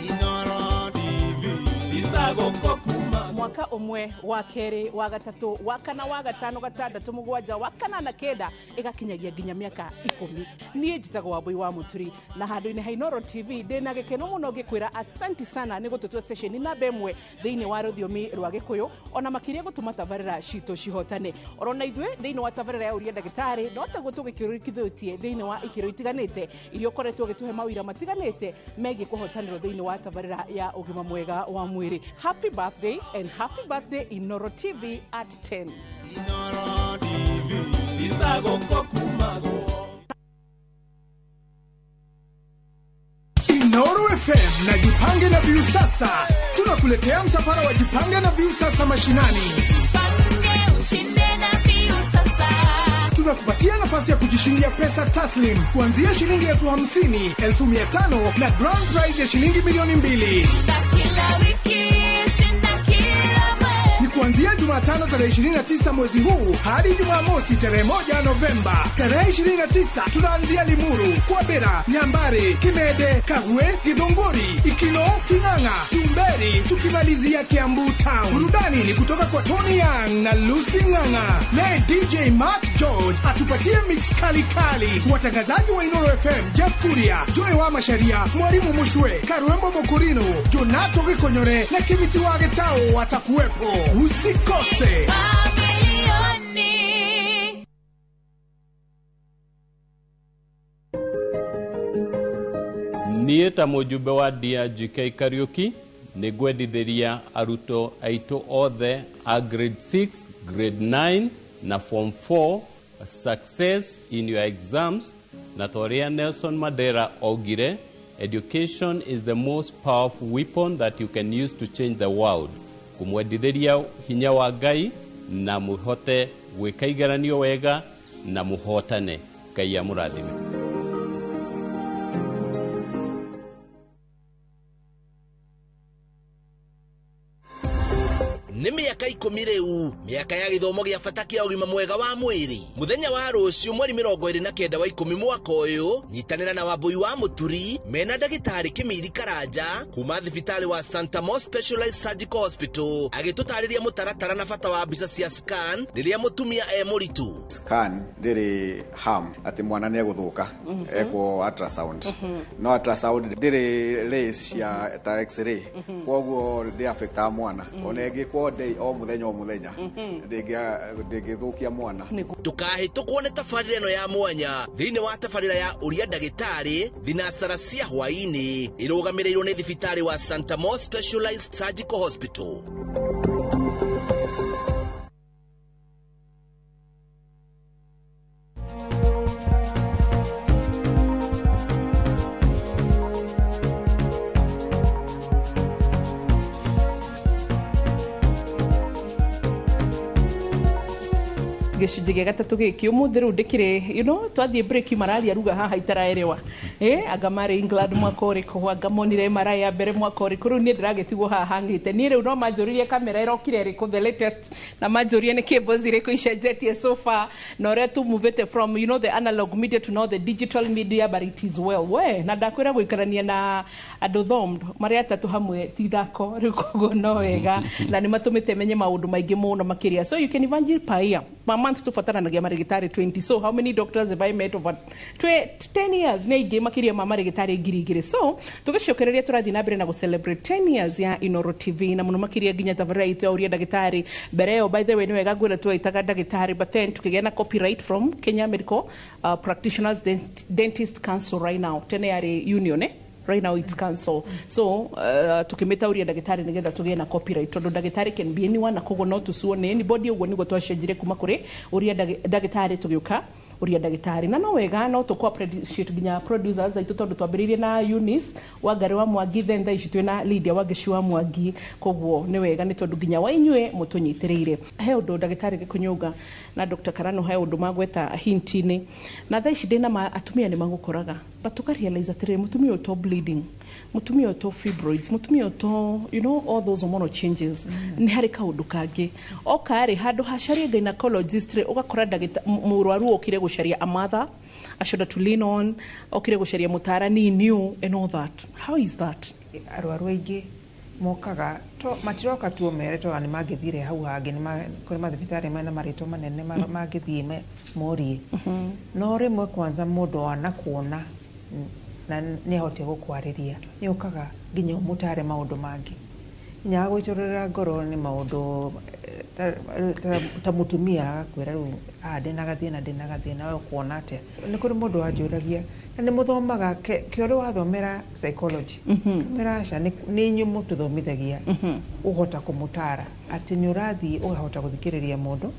Inoro TV itagũkũ kuma Mwaka ũmwe, wa kerĩ, wa gatatũ, wa kana, wa gatano, gatandatũ, mũgwanja, wa kanana, kenda, ĩgakinyagia nginya mĩaka 10. Niĩ njĩtagwo Wambui wa Mũturi, na handũ-inĩ ha Inoro TV ndĩna gĩkeno mũno ngĩkwĩra asanti sana nĩ gũtũtua ceceni namba ĩmwe thĩinĩ wa rũthiomi rwa Gĩkũyũ, ona makĩria gũtũma tabarĩra citũ cihotane. Orona ithuĩ thĩinĩ wa tabarĩra ya Ũria Ndagĩtarĩ no taguo tũgĩkĩrũkithĩtie thĩinĩ wa ikĩro itiganĩte iria ũkoretwo ũgĩtũhe mawĩra matiganĩte megiĩ kũhotanĩrwo thĩinĩ wa tabarĩra ya ũgima mwega wa mwĩrĩ. Happy birthday and happy birthday Inoro TV at 10. Inoro TV itagũkũ kumagwo. Inoro FM na Jipange na Viusasa tunakuletea msafara wa Jipange na Viusasa mashinani. Ushinde na Viusasa. Tunakupatia nafasi ya kujishindia pesa taslim kuanzia shilingi 50,000, 500,000 na grand prize ya shilingi 2,000,000. Shinda kila wiki, shinda kila mwezi. Ni kuanzia Kuanzia Jumatano tarehe 29 mwezi huu hadi Jumamosi tarehe 1 Novemba. Tarehe 29 tunaanzia Limuru, Kwabera, Nyambare, Kimede, Kagwe, Githunguri, Ikino, Ting'ang'a, Tumberi, tukimalizia Kiambu Town. Burudani ni kutoka kwa Tony Young na Lucy Ng'ang'a, naye DJ Mark George atupatie mix kali kali. Watangazaji wa Inoro FM Jeff Kuria, Joy wa Masharia, Mwalimu Mushwe, Karwembo Bokurino, Jonato Gikonyore na Kimiti wa Getao watakuwepo. Usikose. Mamilioni. Niĩ ta mũjumbe wa DRGK Kariuki nĩ ngwendithĩria arutwo aitũ othe a grade 6, grade 9 na form 4 success in your exams, na ta ũrĩa Nelson Mandela augire, education is the most powerful weapon that you can use to change the world. Kũmwendithĩria hinya wa Ngai na mũhote gwĩka igeranio wega na mũhotane. Ngai amũrathime. Nĩ mĩaka 10 rĩu, mĩaka ya gĩthomo gĩa bata kĩa ũgima mwega wa mwĩrĩ. Mũthenya wa rũciũ mweri 29 wa 10 mwaka ũyũ, nyitanĩra na Wambui wa Mũturi mena ndagĩtarĩ Kĩmiri Karanja kuma thibitarĩ wa Santa Mo Specialized Surgical Hospital agĩtũtarĩria mũtaratara na bata wa mbica cia scan rĩrĩa mũtumia e mũritũ. Scan ndĩrĩ harm atĩ mwana nĩ egũthũka ekwo ultrasound, no ultrasound ndĩrĩ rays cia ta x-ray, koguo ndĩ affectaga mwana ona ĩngĩkwo ndĩ o mũthenya o mũthenya ndĩngĩthũkia mwana. Ndũkahĩtũkwo nĩ tabarĩra ĩno ya mwanya thĩinĩ wa tabarĩra ya ũria ndagĩtarĩ thinacara cia hwaĩ-inĩ ĩrũgamĩrĩirwo nĩ thibitarĩ wa Santa Mo Specialized Surgical Hospital. Gĩcunjĩ gĩa gatatũ gĩkĩ ũmũthĩ rĩu ndĩkĩrĩ, you know, twathiĩ break mararia ruga haha itaraerewa, anga marĩ England mwaka ũrĩkũ, anga monire MRI ya mbere mwaka ũrĩkũ. Rĩu niĩ ndĩragĩtigwo haha hang'ĩte. Niĩ rĩu no manjũririe kamera ĩrokire ĩrĩkũ, the latest, na manjũrie nĩ cables irĩkũ icenjetie so far, na ũrĩa tũmuvĩte from, you know, the analog media to now the digital media, but it is well we na ndakwĩra gũikarania na andũ thomed marĩ atatũ hamwe ti ithako rĩu, koguo no wega na nĩ matũmĩte menye maũndũ maingĩ mũno makĩria. So you can imagine per year, per month tũbataranagia marĩgĩtarĩ 20. So how many doctors have I met over 10 years? Nĩ aingĩ makĩria ma marĩgĩtarĩ 2000. So tũgĩcokereria tũrathiĩ na mbere na gũ-celebrate 10 years ya Inoro TV na mũno makĩria nginya tabarĩra itũ ya ũria ndagĩtarĩ. Mbere ĩyo, by the way, nĩ wega ngwĩra twaitaga ndagĩtarĩ, but then tukĩgĩa na copyright from Kenya Medical Practitioners Dentist Council. Right now, tene yarĩ union, eh? Right now it's council. So tukimĩta ũria ndagĩtarĩ nĩgetha tũgĩe na copyright, tondũ ndagĩtarĩ can be anyone na koguo no tũcuo nĩ anybody. Ũguo nĩguo twacenjire kuma kũrĩ ũria ndagĩtarĩ tũgĩũka ũria ndagĩtarĩ. Na no wega no tũkũ appreciate nginya producers aitũ, tondũ twambĩrĩirie na Eunice Wangari wa Mwangi, then thaa ici twĩna Lydia Wangeci wa Mwangi. Koguo nĩ wega nĩ tondũ nginya wa inyuĩ mũtũnyitĩrĩire. He ũndũ ndagĩtarĩ Gĩkũnyũnga na Dr. Karano, he ũndũ magweta hint-inĩ, na thaa ici ndĩna ma atumia nĩ magũkoraga, but ũkarealize atĩrĩrĩ, mũtumia ũyũ to bleeding, mũtumia ũyũ to fibroids, mũtumia ũyũ to, you know, all those hormonal changes, nĩ harĩ kaũndũ kangĩ oka rĩ handũ hacarie gynecologist rĩ, ũgakora mũrwaru okire gũcaria a mother, a shoulder to lean on, okire gũcaria mũtarani new and all that. How is that? Arwaru aingĩ mokaga to matiroka tu mere to nĩ mangĩthire hau hangĩ, nĩ kũrĩ mathibitarĩ mena marĩtwa manene mangĩthiĩ morie, no rĩmwe kwanza mũndũ wanakuona na nĩ ahote gũkwarĩria nĩ ũkaga nginya ũmũtare maũndũ mangĩ, nginya agwĩtũrĩra ngoro nĩ maũndũ ta mũtumia agakwĩra rĩu ndĩna gathĩna, ndĩna gathĩna, we ũkuona atĩa? Nĩ kũrĩ mũndũ wanjũragia na nĩ mũthomaga kĩo rĩ wathomera psychology? Kamera aca, nĩ inyuĩ mũtũthomithagia ũhota kũmũtara atĩ nĩ ũrathiĩ ũkahota gũthikĩrĩria mũndũ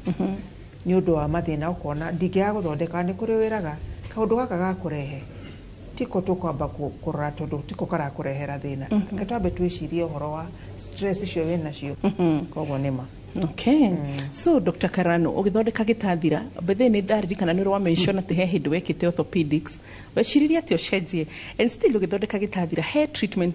nĩ ũndũ wa mathĩna, ũkona ndingĩaga gũthondeka. Nĩ kũrĩ wĩraga kaũndũ gaka gakũrehe tiko tũkwamba kũrora tondũ tiko karakũrehera thĩna, reke twambe twĩcirie ũhoro wa stress icio wĩnacio. Koguo nĩ ma. Okay. So Dr. Karano, ũgĩthondeka gĩtathira, bethe nĩ ndaririkana nĩ ũrĩ mention atĩ he hĩndĩ wekĩte orthopedics. Weciririe atĩ ũcenjie, and still ũgĩthondeka gĩtathira, he treatment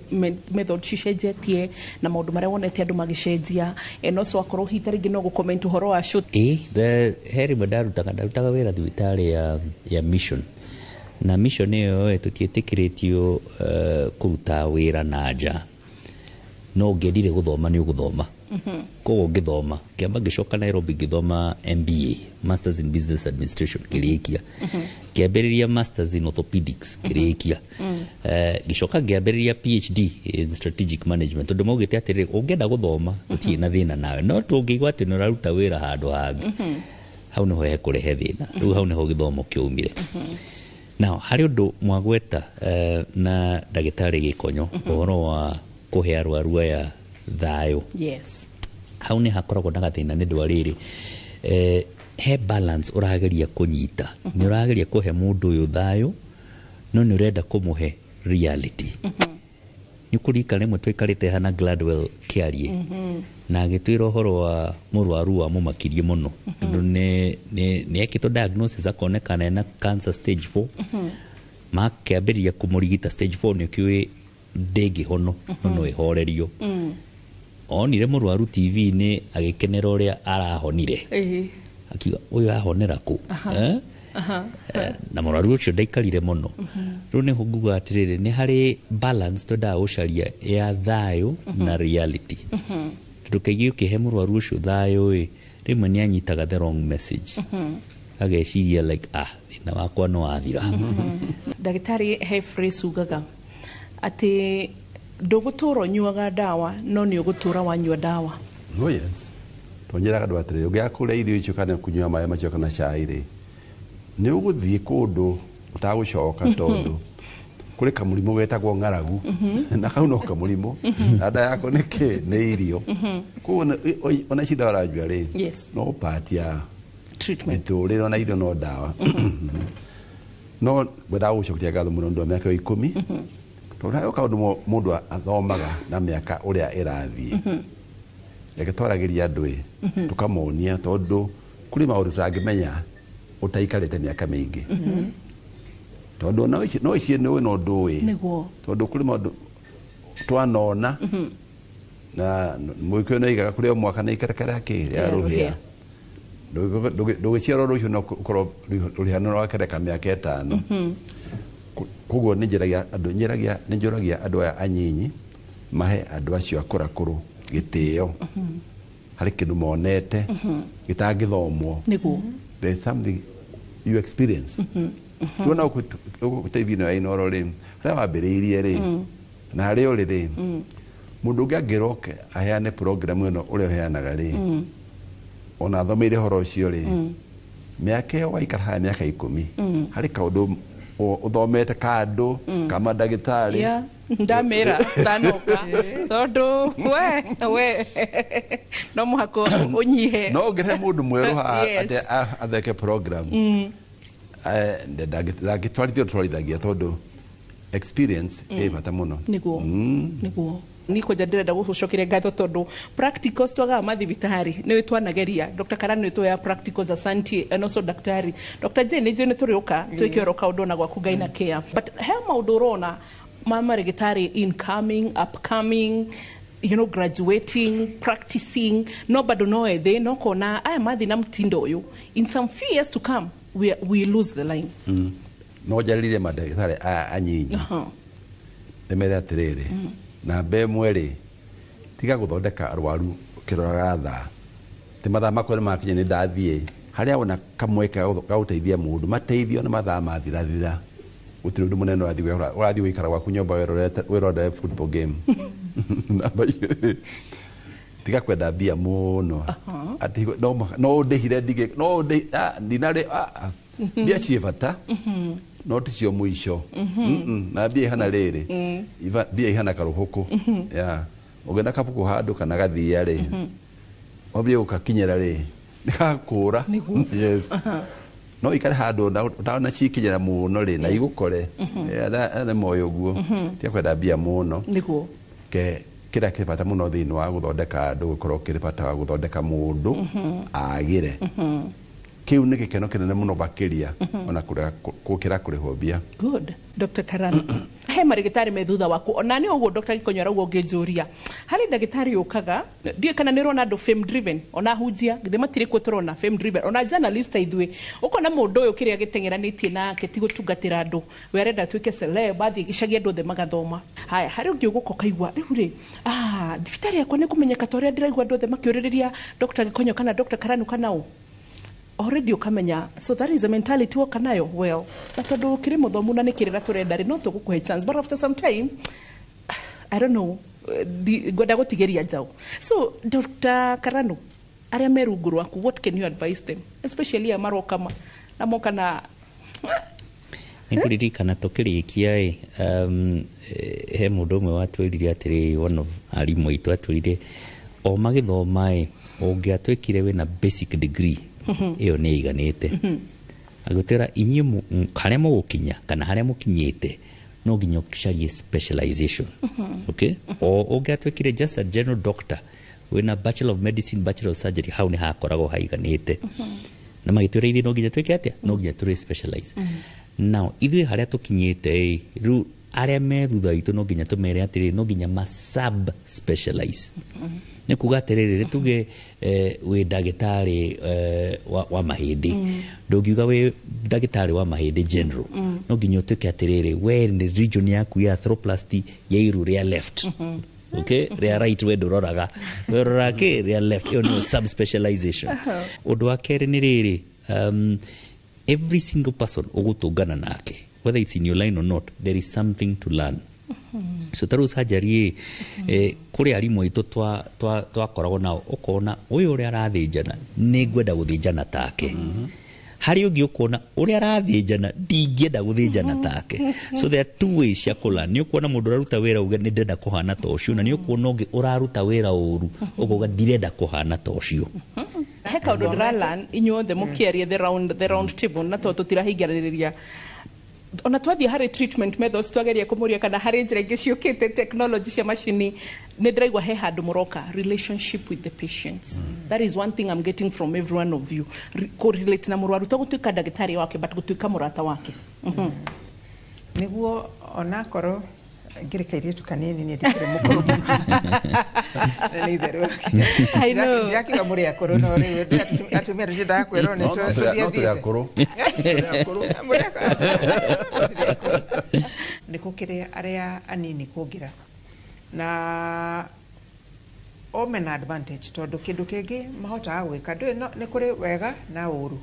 method cicenjetie na maũndũ marĩa wonete andũ magĩcenjia, and also akorwo hihi ta rĩngĩ no gũcomment ũhoro wa show. Ĩ he rĩmwe ndarutaga wĩra thibitarĩ ya mission, na mission ĩyo tũtiĩtĩkĩrĩtio kũruta wĩra na nja, no ũngĩendire gũthoma nĩ ũgũthoma. Koguo ngĩthoma, kĩamba ngĩcoka Nairobi ngĩthoma MBA, Masters in Business Administration, ngĩrĩkia. Ngĩambĩrĩria Masters in Orthopedics, ngĩrĩkia. Ngĩcoka ngĩambĩrĩria PhD in Strategic Management, tondũ maugĩte atĩrĩrĩ, ũngĩenda gũthoma tũtirĩ na thĩna nawe, no tũngĩigua atĩ nĩ ũraruta wĩra handũ hangĩ, hau nĩho hekũrehe thĩna. Rĩu hau nĩho gĩthomo kĩaumire. Now harĩ ũndũ mwagweta na ndagĩtarĩ Gĩkonyo, ũhoro wa kũhe arwaru aya thayũ. Yes. Hau nĩ hakoragwo na gathĩna nĩ ũndũ wa rĩrĩ, he balance ũrageria kũnyita. Nĩ ũrageria kũhe mũndũ ũyũ thayũ, no nĩ ũrenda kũmũhe reality. Nĩ ũkũririkana rĩmwe twaikarĩte haha na Gladwell Kĩarie, na agĩtwĩra ũhoro wa mũrwaru wa mũmakirie mũno, tondũ nĩ ekĩtwo diagnosis akonekana ena cancer stage 4. Makĩambĩrĩria kũmũrigita stage 4, nĩ ũkĩũĩ ndĩngĩhono, no no ĩhorerio. Onire mũrwaru TV-inĩ agĩkenera ũrĩa arahonire, akiuga ũyũ ahonera kũ? Na mũrwaru ũcio ndaikarire mũno. Rĩu nĩho nguga atĩrĩrĩ, nĩ harĩ balance twendaga gũcaria ya thayũ na reality, tondũ kaingĩ ũkĩhe mũrwaru ũcio thayũ ĩ, rĩmwe nĩ anyitaga the wrong message, ageciria like, ah, thĩna wakwa nĩ wathira. Ndagĩtarĩ, he phrase ugaga atĩ ndũgũtũra ũnyuaga ndawa, no nĩ ũgũtũra wanyua ndawa. Oh yes. Tonyeraga andũ atĩrĩrĩ, ũngĩaga kũrĩa irio icio kana kũnyua maĩ macio kana cai rĩ, nĩ ũgũthiĩ kũndũ ũtagũcoka, tondũ kũrĩ kamũrimũ getagwo ng'aragu, na kau no kamũrimũ, na nda yako nĩ kĩ? Nĩ irio. Koguo ona ici ndawa ũranyua rĩ, no part ya treatment, mĩtũrĩre, ona irio no ndawa. No ngwendaga gũcokia ngatho mũno nĩ ũndũ wa mĩaka ĩyo 10, tondũ harĩ kaũndũ mũndũ athomaga na mĩaka ũrĩa ĩrathiĩ. Reke twaragĩria andũ ĩ, tũkamonia, tondũ kũrĩ maũndũ tũtangĩmenya ũtaikarĩte mĩaka mĩingĩ, tondũ no ici nĩ ũĩ no ndũĩ, tondũ kũrĩ maũndũ twanona na mũgĩkũyũ nĩ oigaga kũrĩ o mwaka na ikarakara kĩ rĩa rũhĩa. Ndũgĩciarwo rũciũ no ũkorwo rũhĩa nĩ rwakereka mĩaka 5. Koguo nĩ njĩragia andũ, nĩ njũragia andũ aya anyinyi mahe andũ acio akũrakũrũ gĩtĩo, harĩ kĩndũ monete gĩtangĩthomwo. There is something you experience. Tuona gũkũ TV-inĩ ya Inooro rĩ, harĩa wambĩrĩirie rĩ, na harĩa ũrĩ rĩ, mũndũ ũngĩ angĩroke aheane program ĩno ũrĩa ũheanaga rĩ, ona athomeire ũhoro ũcio rĩ, mĩaka ĩyo waikara haha mĩaka 10, harĩ kaũndũ ũthomete kandũ ka mandagĩtarĩ. Yeah. Ndamĩra ndanoka, tondũ we no mũhaka ũnyihe. No ũngĩrehe mũndũ mwerũ haha atĩ atheke program, ndangĩtwarithia twarithagia, tondũ experience ĩ bata mũno. Nĩguo niĩ kwanja ndĩrenda gũgũcokeria ngatho, tondũ practicals twagaga mathibitarĩ nĩ twanageria. Dr. Karani, nĩ tuoya practicals, asante, and also daktari Dr. Jane, nĩ njũĩ nĩ tũrĩũka twĩke oro kaũndũ ona gwaku Ngai na care, but he maũndũ ũrona ma marĩgĩtarĩ incoming, upcoming, graduating, practicing, no bado no ethĩ, no kona aya mathi na mtindo ũyũ, in some few years to come we lose the line. No njarĩrie mandagĩtarĩ aya anyinyi, ndĩmere atĩrĩrĩ, namba 1 rĩ, tiga gũthondeka arwaru ũkĩroraga thaa, ti mathaa makwa nĩ makinya nĩ ndathiĩ. Harĩa wona kamweke ga gũteithia mũndũ, mateithio nĩ mathaa mathirathira, gũtirĩ ũndũ mũnene ũrathiĩ gwĩka, ũrathiĩ gũikara gwaku nyũmba wĩrorere football game. Namba 2, tiga kwenda mbia mũno, atĩ no ũndĩhire ndige no ũndĩ ndinarĩ mbia ciĩ bata, no ti cio mũico. Na mbia ihana rĩrĩ, mbia ihana karũhũkũ ya ũngĩenda kabuku handũ kana gathia rĩ, wambie gũkakinyĩra rĩ, nĩgakũra. Yes, no ikare handũ ũtana cikinyĩra mũno rĩ, na igũkore nĩ moĩ ũguo. Tiga kwenda mbia mũno. Ke Kĩrĩa kĩ bata mũno thĩinĩ wa gũthondeka andũ gũkorwo kĩrĩ bata wa gũthondeka mũndũ agĩre. Kĩu nĩ gĩkeno kĩnene mũno makĩria ona gũkĩra kũrĩhwo mbia. Good. Dr. Karani, he marĩgĩtarĩ me thutha waku ona nĩ ũguo Dr. Gikonyo arauga. Ũngĩnjũria harĩ ndagĩtarĩ ũkaga, ndiũĩ kana nĩ ũrona andũ fame driven, ona hunjia githĩ matirĩ kuo tũrona fame driven, ona journalist ithuĩ ũkona mũndũ ũyũ kĩrĩa gĩteng'eranĩtie nake ti gũtungatĩra andũ, we arenda atuĩke celeb, athiĩ gĩcagi andũ othe magathoma. Haya, harĩ ũngĩ ũgũka ũkaigua rĩu rĩ, ah, thibitarĩ yakwa nĩ kũmenyeka ta ũrĩa ndĩraigua andũ othe makĩũrĩrĩria Dr. Gikonyo kana Dr. Karanu kana ũ already ukamenya. So that is a mentality woka nayo. Well, na tondu kiri muthomu na nĩ kĩrĩra tũrenda rĩ, no tũgũkũhe chance, but after some time, I don't know, ngwenda gũtigĩria njaũ. So Dr. Karanu, arĩa me rungu rwaku, what can you advise them, especially aya maroka na moka na Nĩ kũririkana tũkĩrĩkia ĩ, he mũndũ ũmwe watwĩrire atĩrĩ, one of arimũ aitũ atwĩrire o magĩthoma ĩ, ũngĩatwĩkire wĩna basic degree, ĩyo nĩ ĩiganĩte. Agĩtwĩra inyuĩ harĩa mũgũkinya kana harĩa mũkinyĩte no nginya ũcarie specialization, okay? O ũngĩatuĩkire just a general doctor wĩna bachelor of medicine, bachelor of surgery, hau nĩ hakoragwo haiganĩte. Na magĩtwĩra ithuĩ no nginya twĩke atĩa? No nginya tũrĩ specialize. Now ithuĩ harĩa tũkinyĩte ĩ, rĩu arĩa me thutha witũ no nginya tũmere atĩrĩrĩ, no nginya ma sub specialize. Nĩ kuga atĩrĩrĩ, nĩ tuge wĩ ndagĩtarĩ wa mahĩndĩ, ndũngiuga wĩ ndagĩtarĩ wa mahĩndĩ general. No nginya ũtuĩke atĩrĩrĩ, we nĩ region yaku ya arthroplasty ya iru rĩa left, okay, rĩa right we ndũroraga, we ũroraga kĩ rĩa left. Ĩyo nĩyo sub specialization. Ũndũ wa kerĩ nĩ rĩrĩ, every single person ũgũtũngana nake, whether it's in your line or not, there is something to learn. So ta rĩu surgery ĩ, kũrĩ arimũ aitũ twakoragwo nao, ũkona ũyũ ũrĩa arathĩnjana nĩ ngwenda gũthĩnjana take, harĩ ũngĩ ũkona ũrĩa arathĩnjana ndingĩenda gũthĩnjana take. So there are two ways cia kũla. Nĩ ũkuona mũndũ ũraruta wĩra uge nĩ ndĩrenda kũhana ta ũcio, na nĩ ũkuona ũngĩ ũraruta wĩra ũru ũkauga ndirenda kũhana ta ũcio. He kaũndũ ndĩralan inyuothe mũkĩaria the round table, na tondũ tũtirahingĩrĩria ona twathiĩ harĩ treatment methods, twageria kũmũria kana harĩ njĩra ingĩ ciũkĩte technology cia macini, nĩ ndĩraigua he handũ mũroka relationship with the patients. That is one thing I'm getting from every one of you. Kũrelate na mũrwaru, to gũtuĩka ndagĩtarĩ wake but gũtuĩka mũrata wake. Nĩguo onakorwo ngĩrĩ kairĩtu kanini, niĩ ndikĩrĩ mũkũrũ mũno. Na nĩ itherũ. I know. Ndirakiuga mũrĩ akũrũ, no rĩu atumia tũtiendaga kwĩrwo nĩ No tũrĩ akũrũ. Mũrĩ akũrũ. Nĩ gũkĩrĩ arĩa anini kũngĩra na o mena advantage, tondũ kĩndũ kĩngĩ mahotaga gwĩka ndũĩ nĩ kũrĩ wega na ũru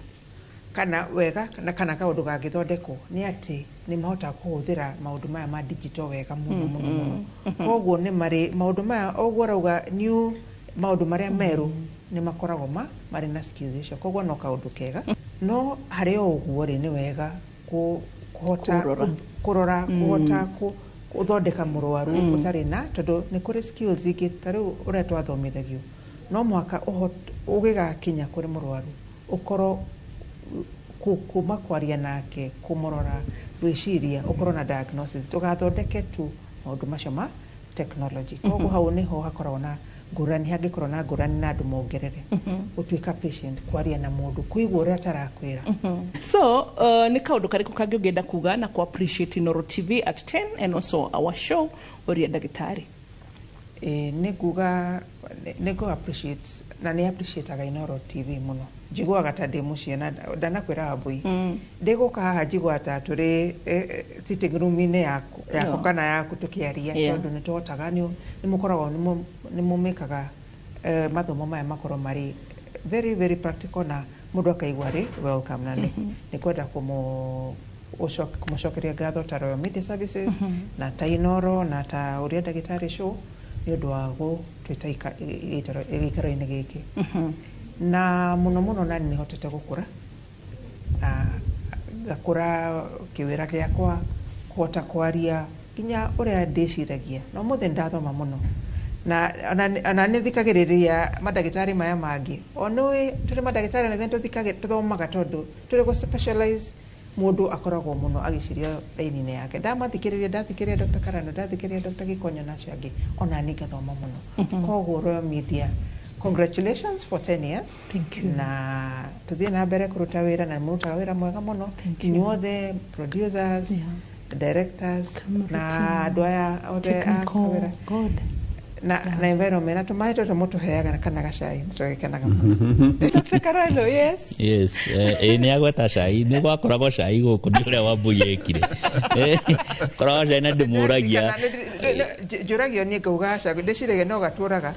kana wega na kana kaũndũ gangĩthondekwo nĩ atĩ nĩ mahotaga kũhũthĩra maũndũ maya ma digital wega mũno mũno mũno. Koguo nĩ marĩ maũndũ maya ũguo ũrauga new, maũndũ marĩa merũ nĩ makoragwo marĩ na skills icio. Koguo no kaũndũ kega, no harĩ o ũguo rĩ, nĩ wega kũhota Kũrora. Kũrora, kũhota gũthondeka mũrwaru ũtarĩ na, tondũ nĩ kũrĩ skills ingĩ ta rĩu ũrĩa twathomithagio, no mũhaka ũgĩgakinya kũrĩ mũrwaru ũkorwo kuma kwaria nake, kũmũrora, gwĩciria, ũkorwo na diagnosis, ndũgathondeke tu maũndũ macio ma technology. Koguo hau nĩho hakoragwo na ngũrani, hangĩkorwo na ngũrani na andũ mongerere gũtuĩka patient, kwaria na mũndũ, kũigua ũrĩa atarakwĩra. So nĩ kaũndũ karĩkũ kangĩ ũngĩenda kuga na ku appreciate Inooro TV at 10 and also our show Ũria Ndagĩtarĩ? Ĩ, nĩ nguga nĩ ngũ appreciate na nĩ appreciateaga Inooro TV mũno. Njiguaga ta ndĩ mũciĩ na ndanakwĩra Wambui, ndĩgũka haha njiguaga ta tũrĩ sitting room-inĩ yaku No. kana yaku tũkĩaria, tondũ nĩ tũhotaga nĩ mũkoragwo nĩ mũmĩkaga mathomo maya makorwo marĩ very very practical na mũndũ akaigua arĩ welcome. Na nĩ kwenda kũmũcokeria ngatho ta Royal Media Services na ta Inooro na ta Ũrĩa Ndagĩtarĩ show nĩ ũndũ wa gũtwĩta gĩikaro-inĩ gĩkĩ na mũno mũno. Na nĩ hotete gũkũra na ngakũra kĩwĩra gĩakwa, kũhota kwaria nginya ũrĩa ndĩciragia, na ũmũthĩ nĩndathoma mũno na ona nĩ thikagĩrĩria mandagĩtarĩ maya mangĩ. O nĩũĩ tũrĩ mandagĩtarĩ na tũthomaga tondũ tũrĩ gũ specialize Mũndũ akoragwo mũno agĩciria raini-inĩ yake. Ndamathikĩrĩria, ndathikĩrĩria Dr. Karano, ndathikĩrĩria Dr. Gikonyo na acio angĩ, ona niĩ ngathoma mũno. Koguo Royal Media, congratulations for 10 years. Thank you. Na tuthiĩ na mbere kũruta wĩra, na mũrutaga wĩra mwega mũno inyuothe, producers, directors na andũ aya othe a Technical, kawĩra God. na environment na tũmaĩ tũtũ mũtũheaga kana gacai, nĩtũgĩkenaga mũno. Dr. Karano, yes. Yes, nĩ agweta cai, nĩ gwakoragwo cai gũkũ, nĩ ũrĩa Wambui ekire. Koragwo cai na ndĩmũragia. Njũragio niĩ ngauga aca, ndĩciragia no gatũraga.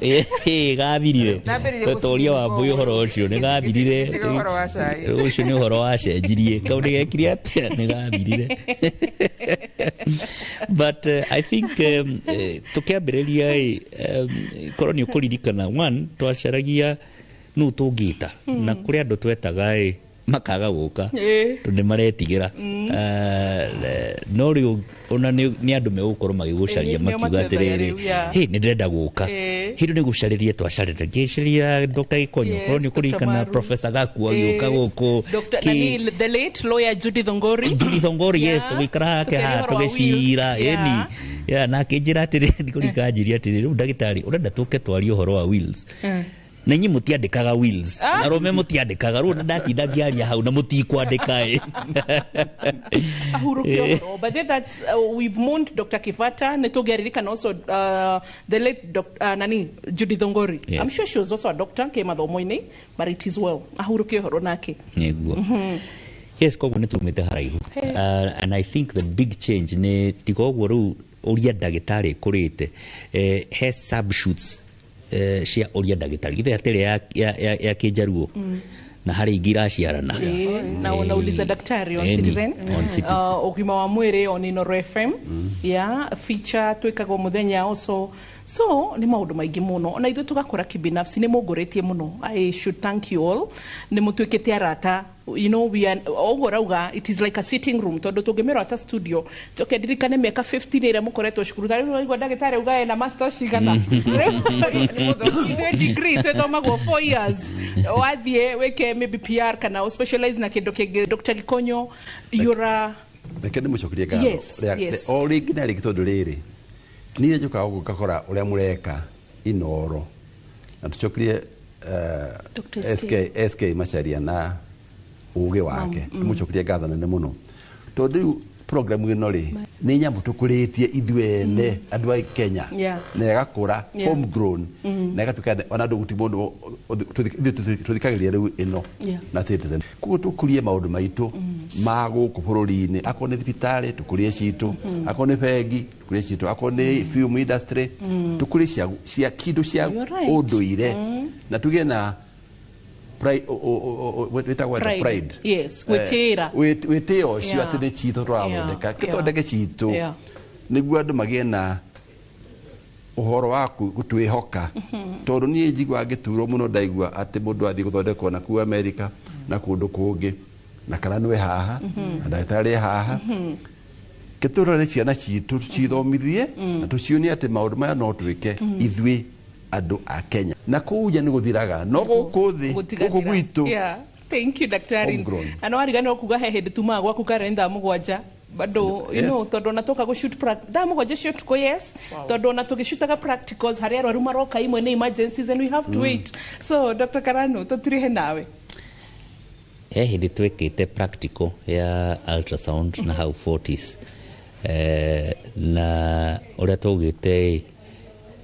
Gathirire. Ndambĩrĩirie Tũrie Wambui ũhoro ũcio nĩ gathirire. Tiga ũhoro wa cai. Ũcio nĩ ũhoro wacenjirie, kau nĩ gekire atĩa, nĩ gathirire. But I think tũkĩambĩrĩria ĩ, korwo nĩ ũkũririkana, one, twacaragia nũ tũngĩta, na kũrĩ andũ twetaga ĩ makaga gũka tondũ nĩ maretigĩra. No rĩu ona nĩ andũ megũkorwo magĩgũcaria, Ĩ, nĩo makiuga matwethaga atĩrĩrĩ, rĩu, yeah. "Hĩ, nĩ ndĩrenda gũka." Hĩndĩ nĩ gũcarĩria twacarĩria, ngĩciria Dr. Gikonyo, korwo nĩ Dr. ũkũririkana, Maru. Professor Gaku agĩũka gũkũ. Dr. Nani, the late lawyer Judy Thongori. Judy Thongori, yes. Yeah. Tũgĩikara hake Tũkĩaria haha ũhoro wa tũgĩcira. wills. Ĩni. Yeah, na akĩnjĩra atĩrĩ, ndikũrika, anjĩria atĩrĩ, "Rĩu ndagĩtarĩ, ũrenda tũke twarie ũhoro wa wills, na inyuĩ mũtiandĩkaga wills, arũme mũtiandĩkaga, rĩu ndatinda ngĩaria hau na mũtikwandĩka ĩ." Ahuruke ũhoro. But then that's we've mourned Dr. Kifata, nĩ tũngĩaririkana also the late nani, Judy Thongori. Yes. I'm sure she was also a doctor ke mathomo-inĩ, but it is well, ahuruke ũhoro nake. Nĩguo, yes. Koguo nĩ tumĩte haraihu, and I think the big change nĩ tiga ũguo rĩu ũria ndagĩtarĩ ĩkũrĩte, he subshoots cia ũria ndagĩtarĩ githĩ hatirĩ ya kĩnjaruo na harĩ ingĩ iraciarana. Na unauliza daktari on Eni, Citizen. on Citizen. Ũgima wa mwĩrĩ on Inoro FM, yeah, feature twĩkagwo mũthenya also. So nĩ maũndũ maingĩ mũno, ona ithuĩ tũgakũra kibinafsi. Nĩ mũngũrĩtie mũno. I should thank you all. Nĩ mũtuĩkĩte arata. We are ũguo rauga, it is like a sitting room, tondũ tũngĩmĩrwo ata studio njoke ndirikane mĩaka 15 ĩrĩa mũkoretwo cukuru. Ta rĩu waigua ndagĩtarĩ auga ena master cigana? Ithuĩ degree twĩthomagwo 4 years, wathiĩ wĩke maybe PR kana specialize na kĩndũ kĩngĩ. Dr. Gikonyo, you're a Reke ndĩmũcokerie ngatho o rĩngĩ na rĩngĩ, tondũ rĩrĩ niĩ njũkaga gũkũ ngakora ũrĩa mũreka Inoro, na tũcokerie Dr. SK, SK Macharia na ũgĩ wake. Ndĩmũcokerie ngatho nene mũno, tondũ rĩu program ĩno rĩ nĩ nyamũ tũkũrĩtie ithuĩ ene andũ a Kenya na ĩgakũra, homegrown, na ĩgatuĩka ona andũ gũtirĩ mũndũ ithuĩ tũthikagĩrĩria rĩu ĩno na Citizen. Koguo tũkũrie maũndũ maitũ ma gũkũ bũrũri-inĩ, akorwo nĩ thibitarĩ tũkũrie citũ, akorwo nĩ bengi tũkũrie citũ, akorwo nĩ film industry tũkũrie cia kĩndũ cia You're right. ũndũire, na tũgĩe na pride, wĩtagwo atĩa? Pride. Pride. Yes, gwĩtĩĩra. Wĩtĩo ũcio atĩ nĩ citũ tũrathondeka, kĩthondeke citũ nĩguo andũ magĩe na ũhoro wa gũtwĩhoka, tondũ niĩ njiguaga ngĩturwo mũno ndaigua atĩ mũndũ athiĩ gũthondekwo na kuu Amerika na kũndũ kũngĩ, na kana nĩwe haha na ndagĩtarĩ e haha. Kĩtũrore ciana citũ, tũcithomithie na tũcionie atĩ maũndũ maya no twĩke ithuĩ andũ a Kenya, na kũu nja nĩ gũthiraga, no gũkũ thĩ, gũkũ Gũtigathira. gwitũ. Yeah. Thank you, daktari. Homegrown. Na no wariganĩrwo kuga he hĩndĩ tumaga gwaku Karen thaa 7 bado, you know, tondũ ona tũka gũshoot thaa 7 cia ũtukũ, yes, tondũ ona tũgĩshootaga practicals harĩa arwaru maroka imwe nĩ emergencies and we have to wait. So Dr. Karano, tũtirihe nawe. He hĩndĩ twekĩte practical ya ultrasound na hau 40s, na ũrĩa twaugĩte,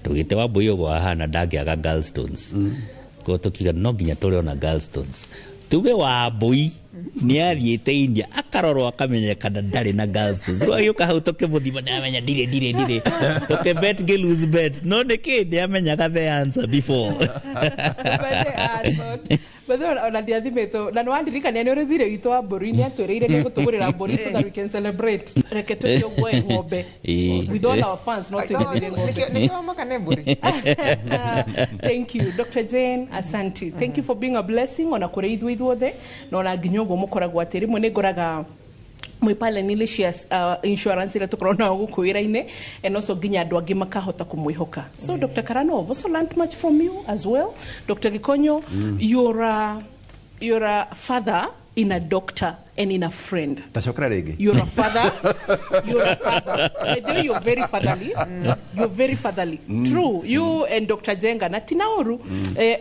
tugĩte Wambui ũguo ahana ndangĩaga gallstones. Koguo tũkiuga no nginya tũrĩona gallstones. Tuge Wambui nĩ athiĩte India akarorwo akamenyekana ndarĩ na gallstones. Rĩu agĩũka hau tũkĩmũthima, nĩ amenya ndirĩ, ndirĩ, ndirĩ. Tũkĩbet, ngĩ lose bet, no nĩkĩ nĩ amenyaga the answer before. But ona ndiathimĩtwo na nĩ wandirikania nĩ ũrĩ thirĩ witũ wa mbũri, nĩ atwĩrĩire nĩ gũtũgũrĩra mbũri so that we can celebrate. Reke twĩke ũguo ĩ ng'ombe with all our fans, no twĩgĩrĩre ng'ombe. Nĩkĩo maka nĩ mbũri. Thank you, Dr. Jane, asante. Thank you for being a blessing ona kũrĩ ithuĩ ithuothe, na ona nginya ũguo mũkoragwo atĩ rĩmwe nĩ ngoraga mwĩ pale nĩ cia insurance ĩrĩa tũkoragwo nayo gũkũ wĩra-inĩ, and also nginya andũ angĩ makahota kũmwĩhoka. So Dr. Karano, I've also learned much from you as well. Dr. Gikonyo, you're a father. in a doctor and in a friend. Tacokera rĩngĩ. You're a father. You're a father. By the way, you're very fatherly. You're very fatherly. True. You and Dr. Jenga na tinaoru.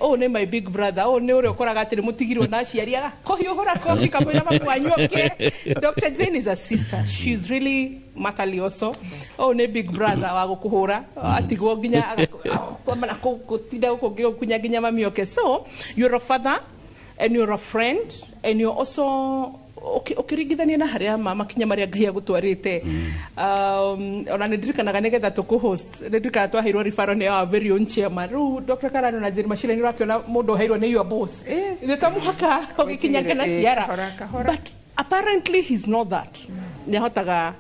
Oh, ne my big brother. Oh, ne uri okoraga atĩ nĩ mũtigirwo na aciari aga kũhiũhũra kofi kamũira makuanyoke. Dr. Jane is a sister. She's really motherly also. Oh, ne big brother wa gũkũhũra atigwo nginya gũtinda gũkũ ngĩgũkunya nginya mami oke. So, you're a father and you're a friend and you're also ũkĩringithania na harĩa makinya marĩa Ngai agũtwarĩte, ona nĩ ndirikanaga nĩgetha tũkũ-host, nĩ ndirikanaga twaheirwo referral nĩ our very own chairman. Rĩu Dr. Karano na Jane Machile, nĩ ũrakĩona mũndũ ũheirwo nĩ your boss, nĩ ta mũhaka ũgĩkinya kana ciara, but apparently he's not that. Nĩ ahotaga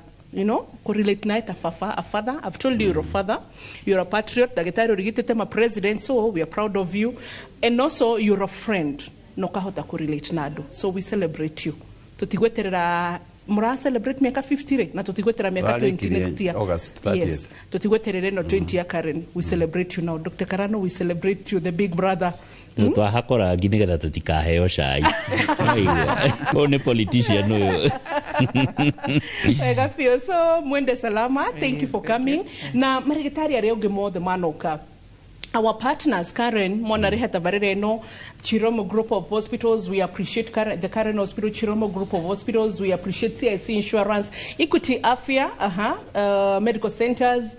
correlate naye ta fafa, a father. I've told you, you're a father, you're a patriot, ndagĩtarĩ ũrigitĩte ma president, so we are proud of you. And also you're a friend na ũkahota kũrelate na andũ, so we celebrate you. Tũtigweterera mũra celebrate mĩaka 50 rĩ, na tũtigweterera mĩaka 20 next year. August 30th. Yes, tũtigweterera ĩno 20 ya Karen. We celebrate you now. Dr. Karano, we celebrate you, the big brother. Twahakwo rangi nĩgetha tũtikaheo cai. Ũyũ nĩ politician ũyũ. Wega biũ. So mwende salama. Thank you for coming. Na marĩgĩtarĩ arĩa ũngĩ mothe manoka, our partners, Karen, mwana tabarĩra ĩno, Chiromo Group of Hospitals, we appreciate Karen, the Karen Hospital, Chiromo Group of Hospitals, we appreciate CIC Insurance, Equity Afia, Medical Centers,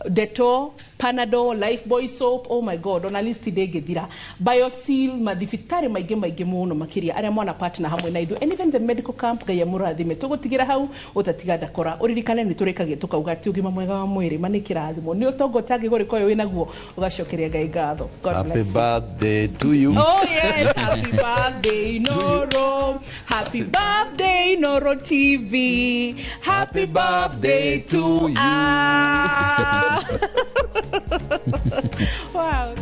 Dettol, Panadol, Lifebuoy Soap, oh my God, ona list ndĩngĩthira. Bioseal, mathibitarĩ maingĩ maingĩ mũno makĩria arĩa mwana partner hamwe na ithuĩ, and even the medical camp. Ngai amũrathime. Tũgũtigĩra hau ũtatiga ndakora. Ũririkane nĩ tũrĩkagia tũkauga atĩ ũgima mwega wa mwĩrĩ ma nĩ kĩrathimo, nĩ ũtonga ũtangĩgũrĩka ũyũ wĩnaguo ũgacokeria Ngai ngatho. God Happy bless you. birthday to you. Oh yes, happy birthday Noro. Happy birthday Noro TV. Happy birthday to you. Wow.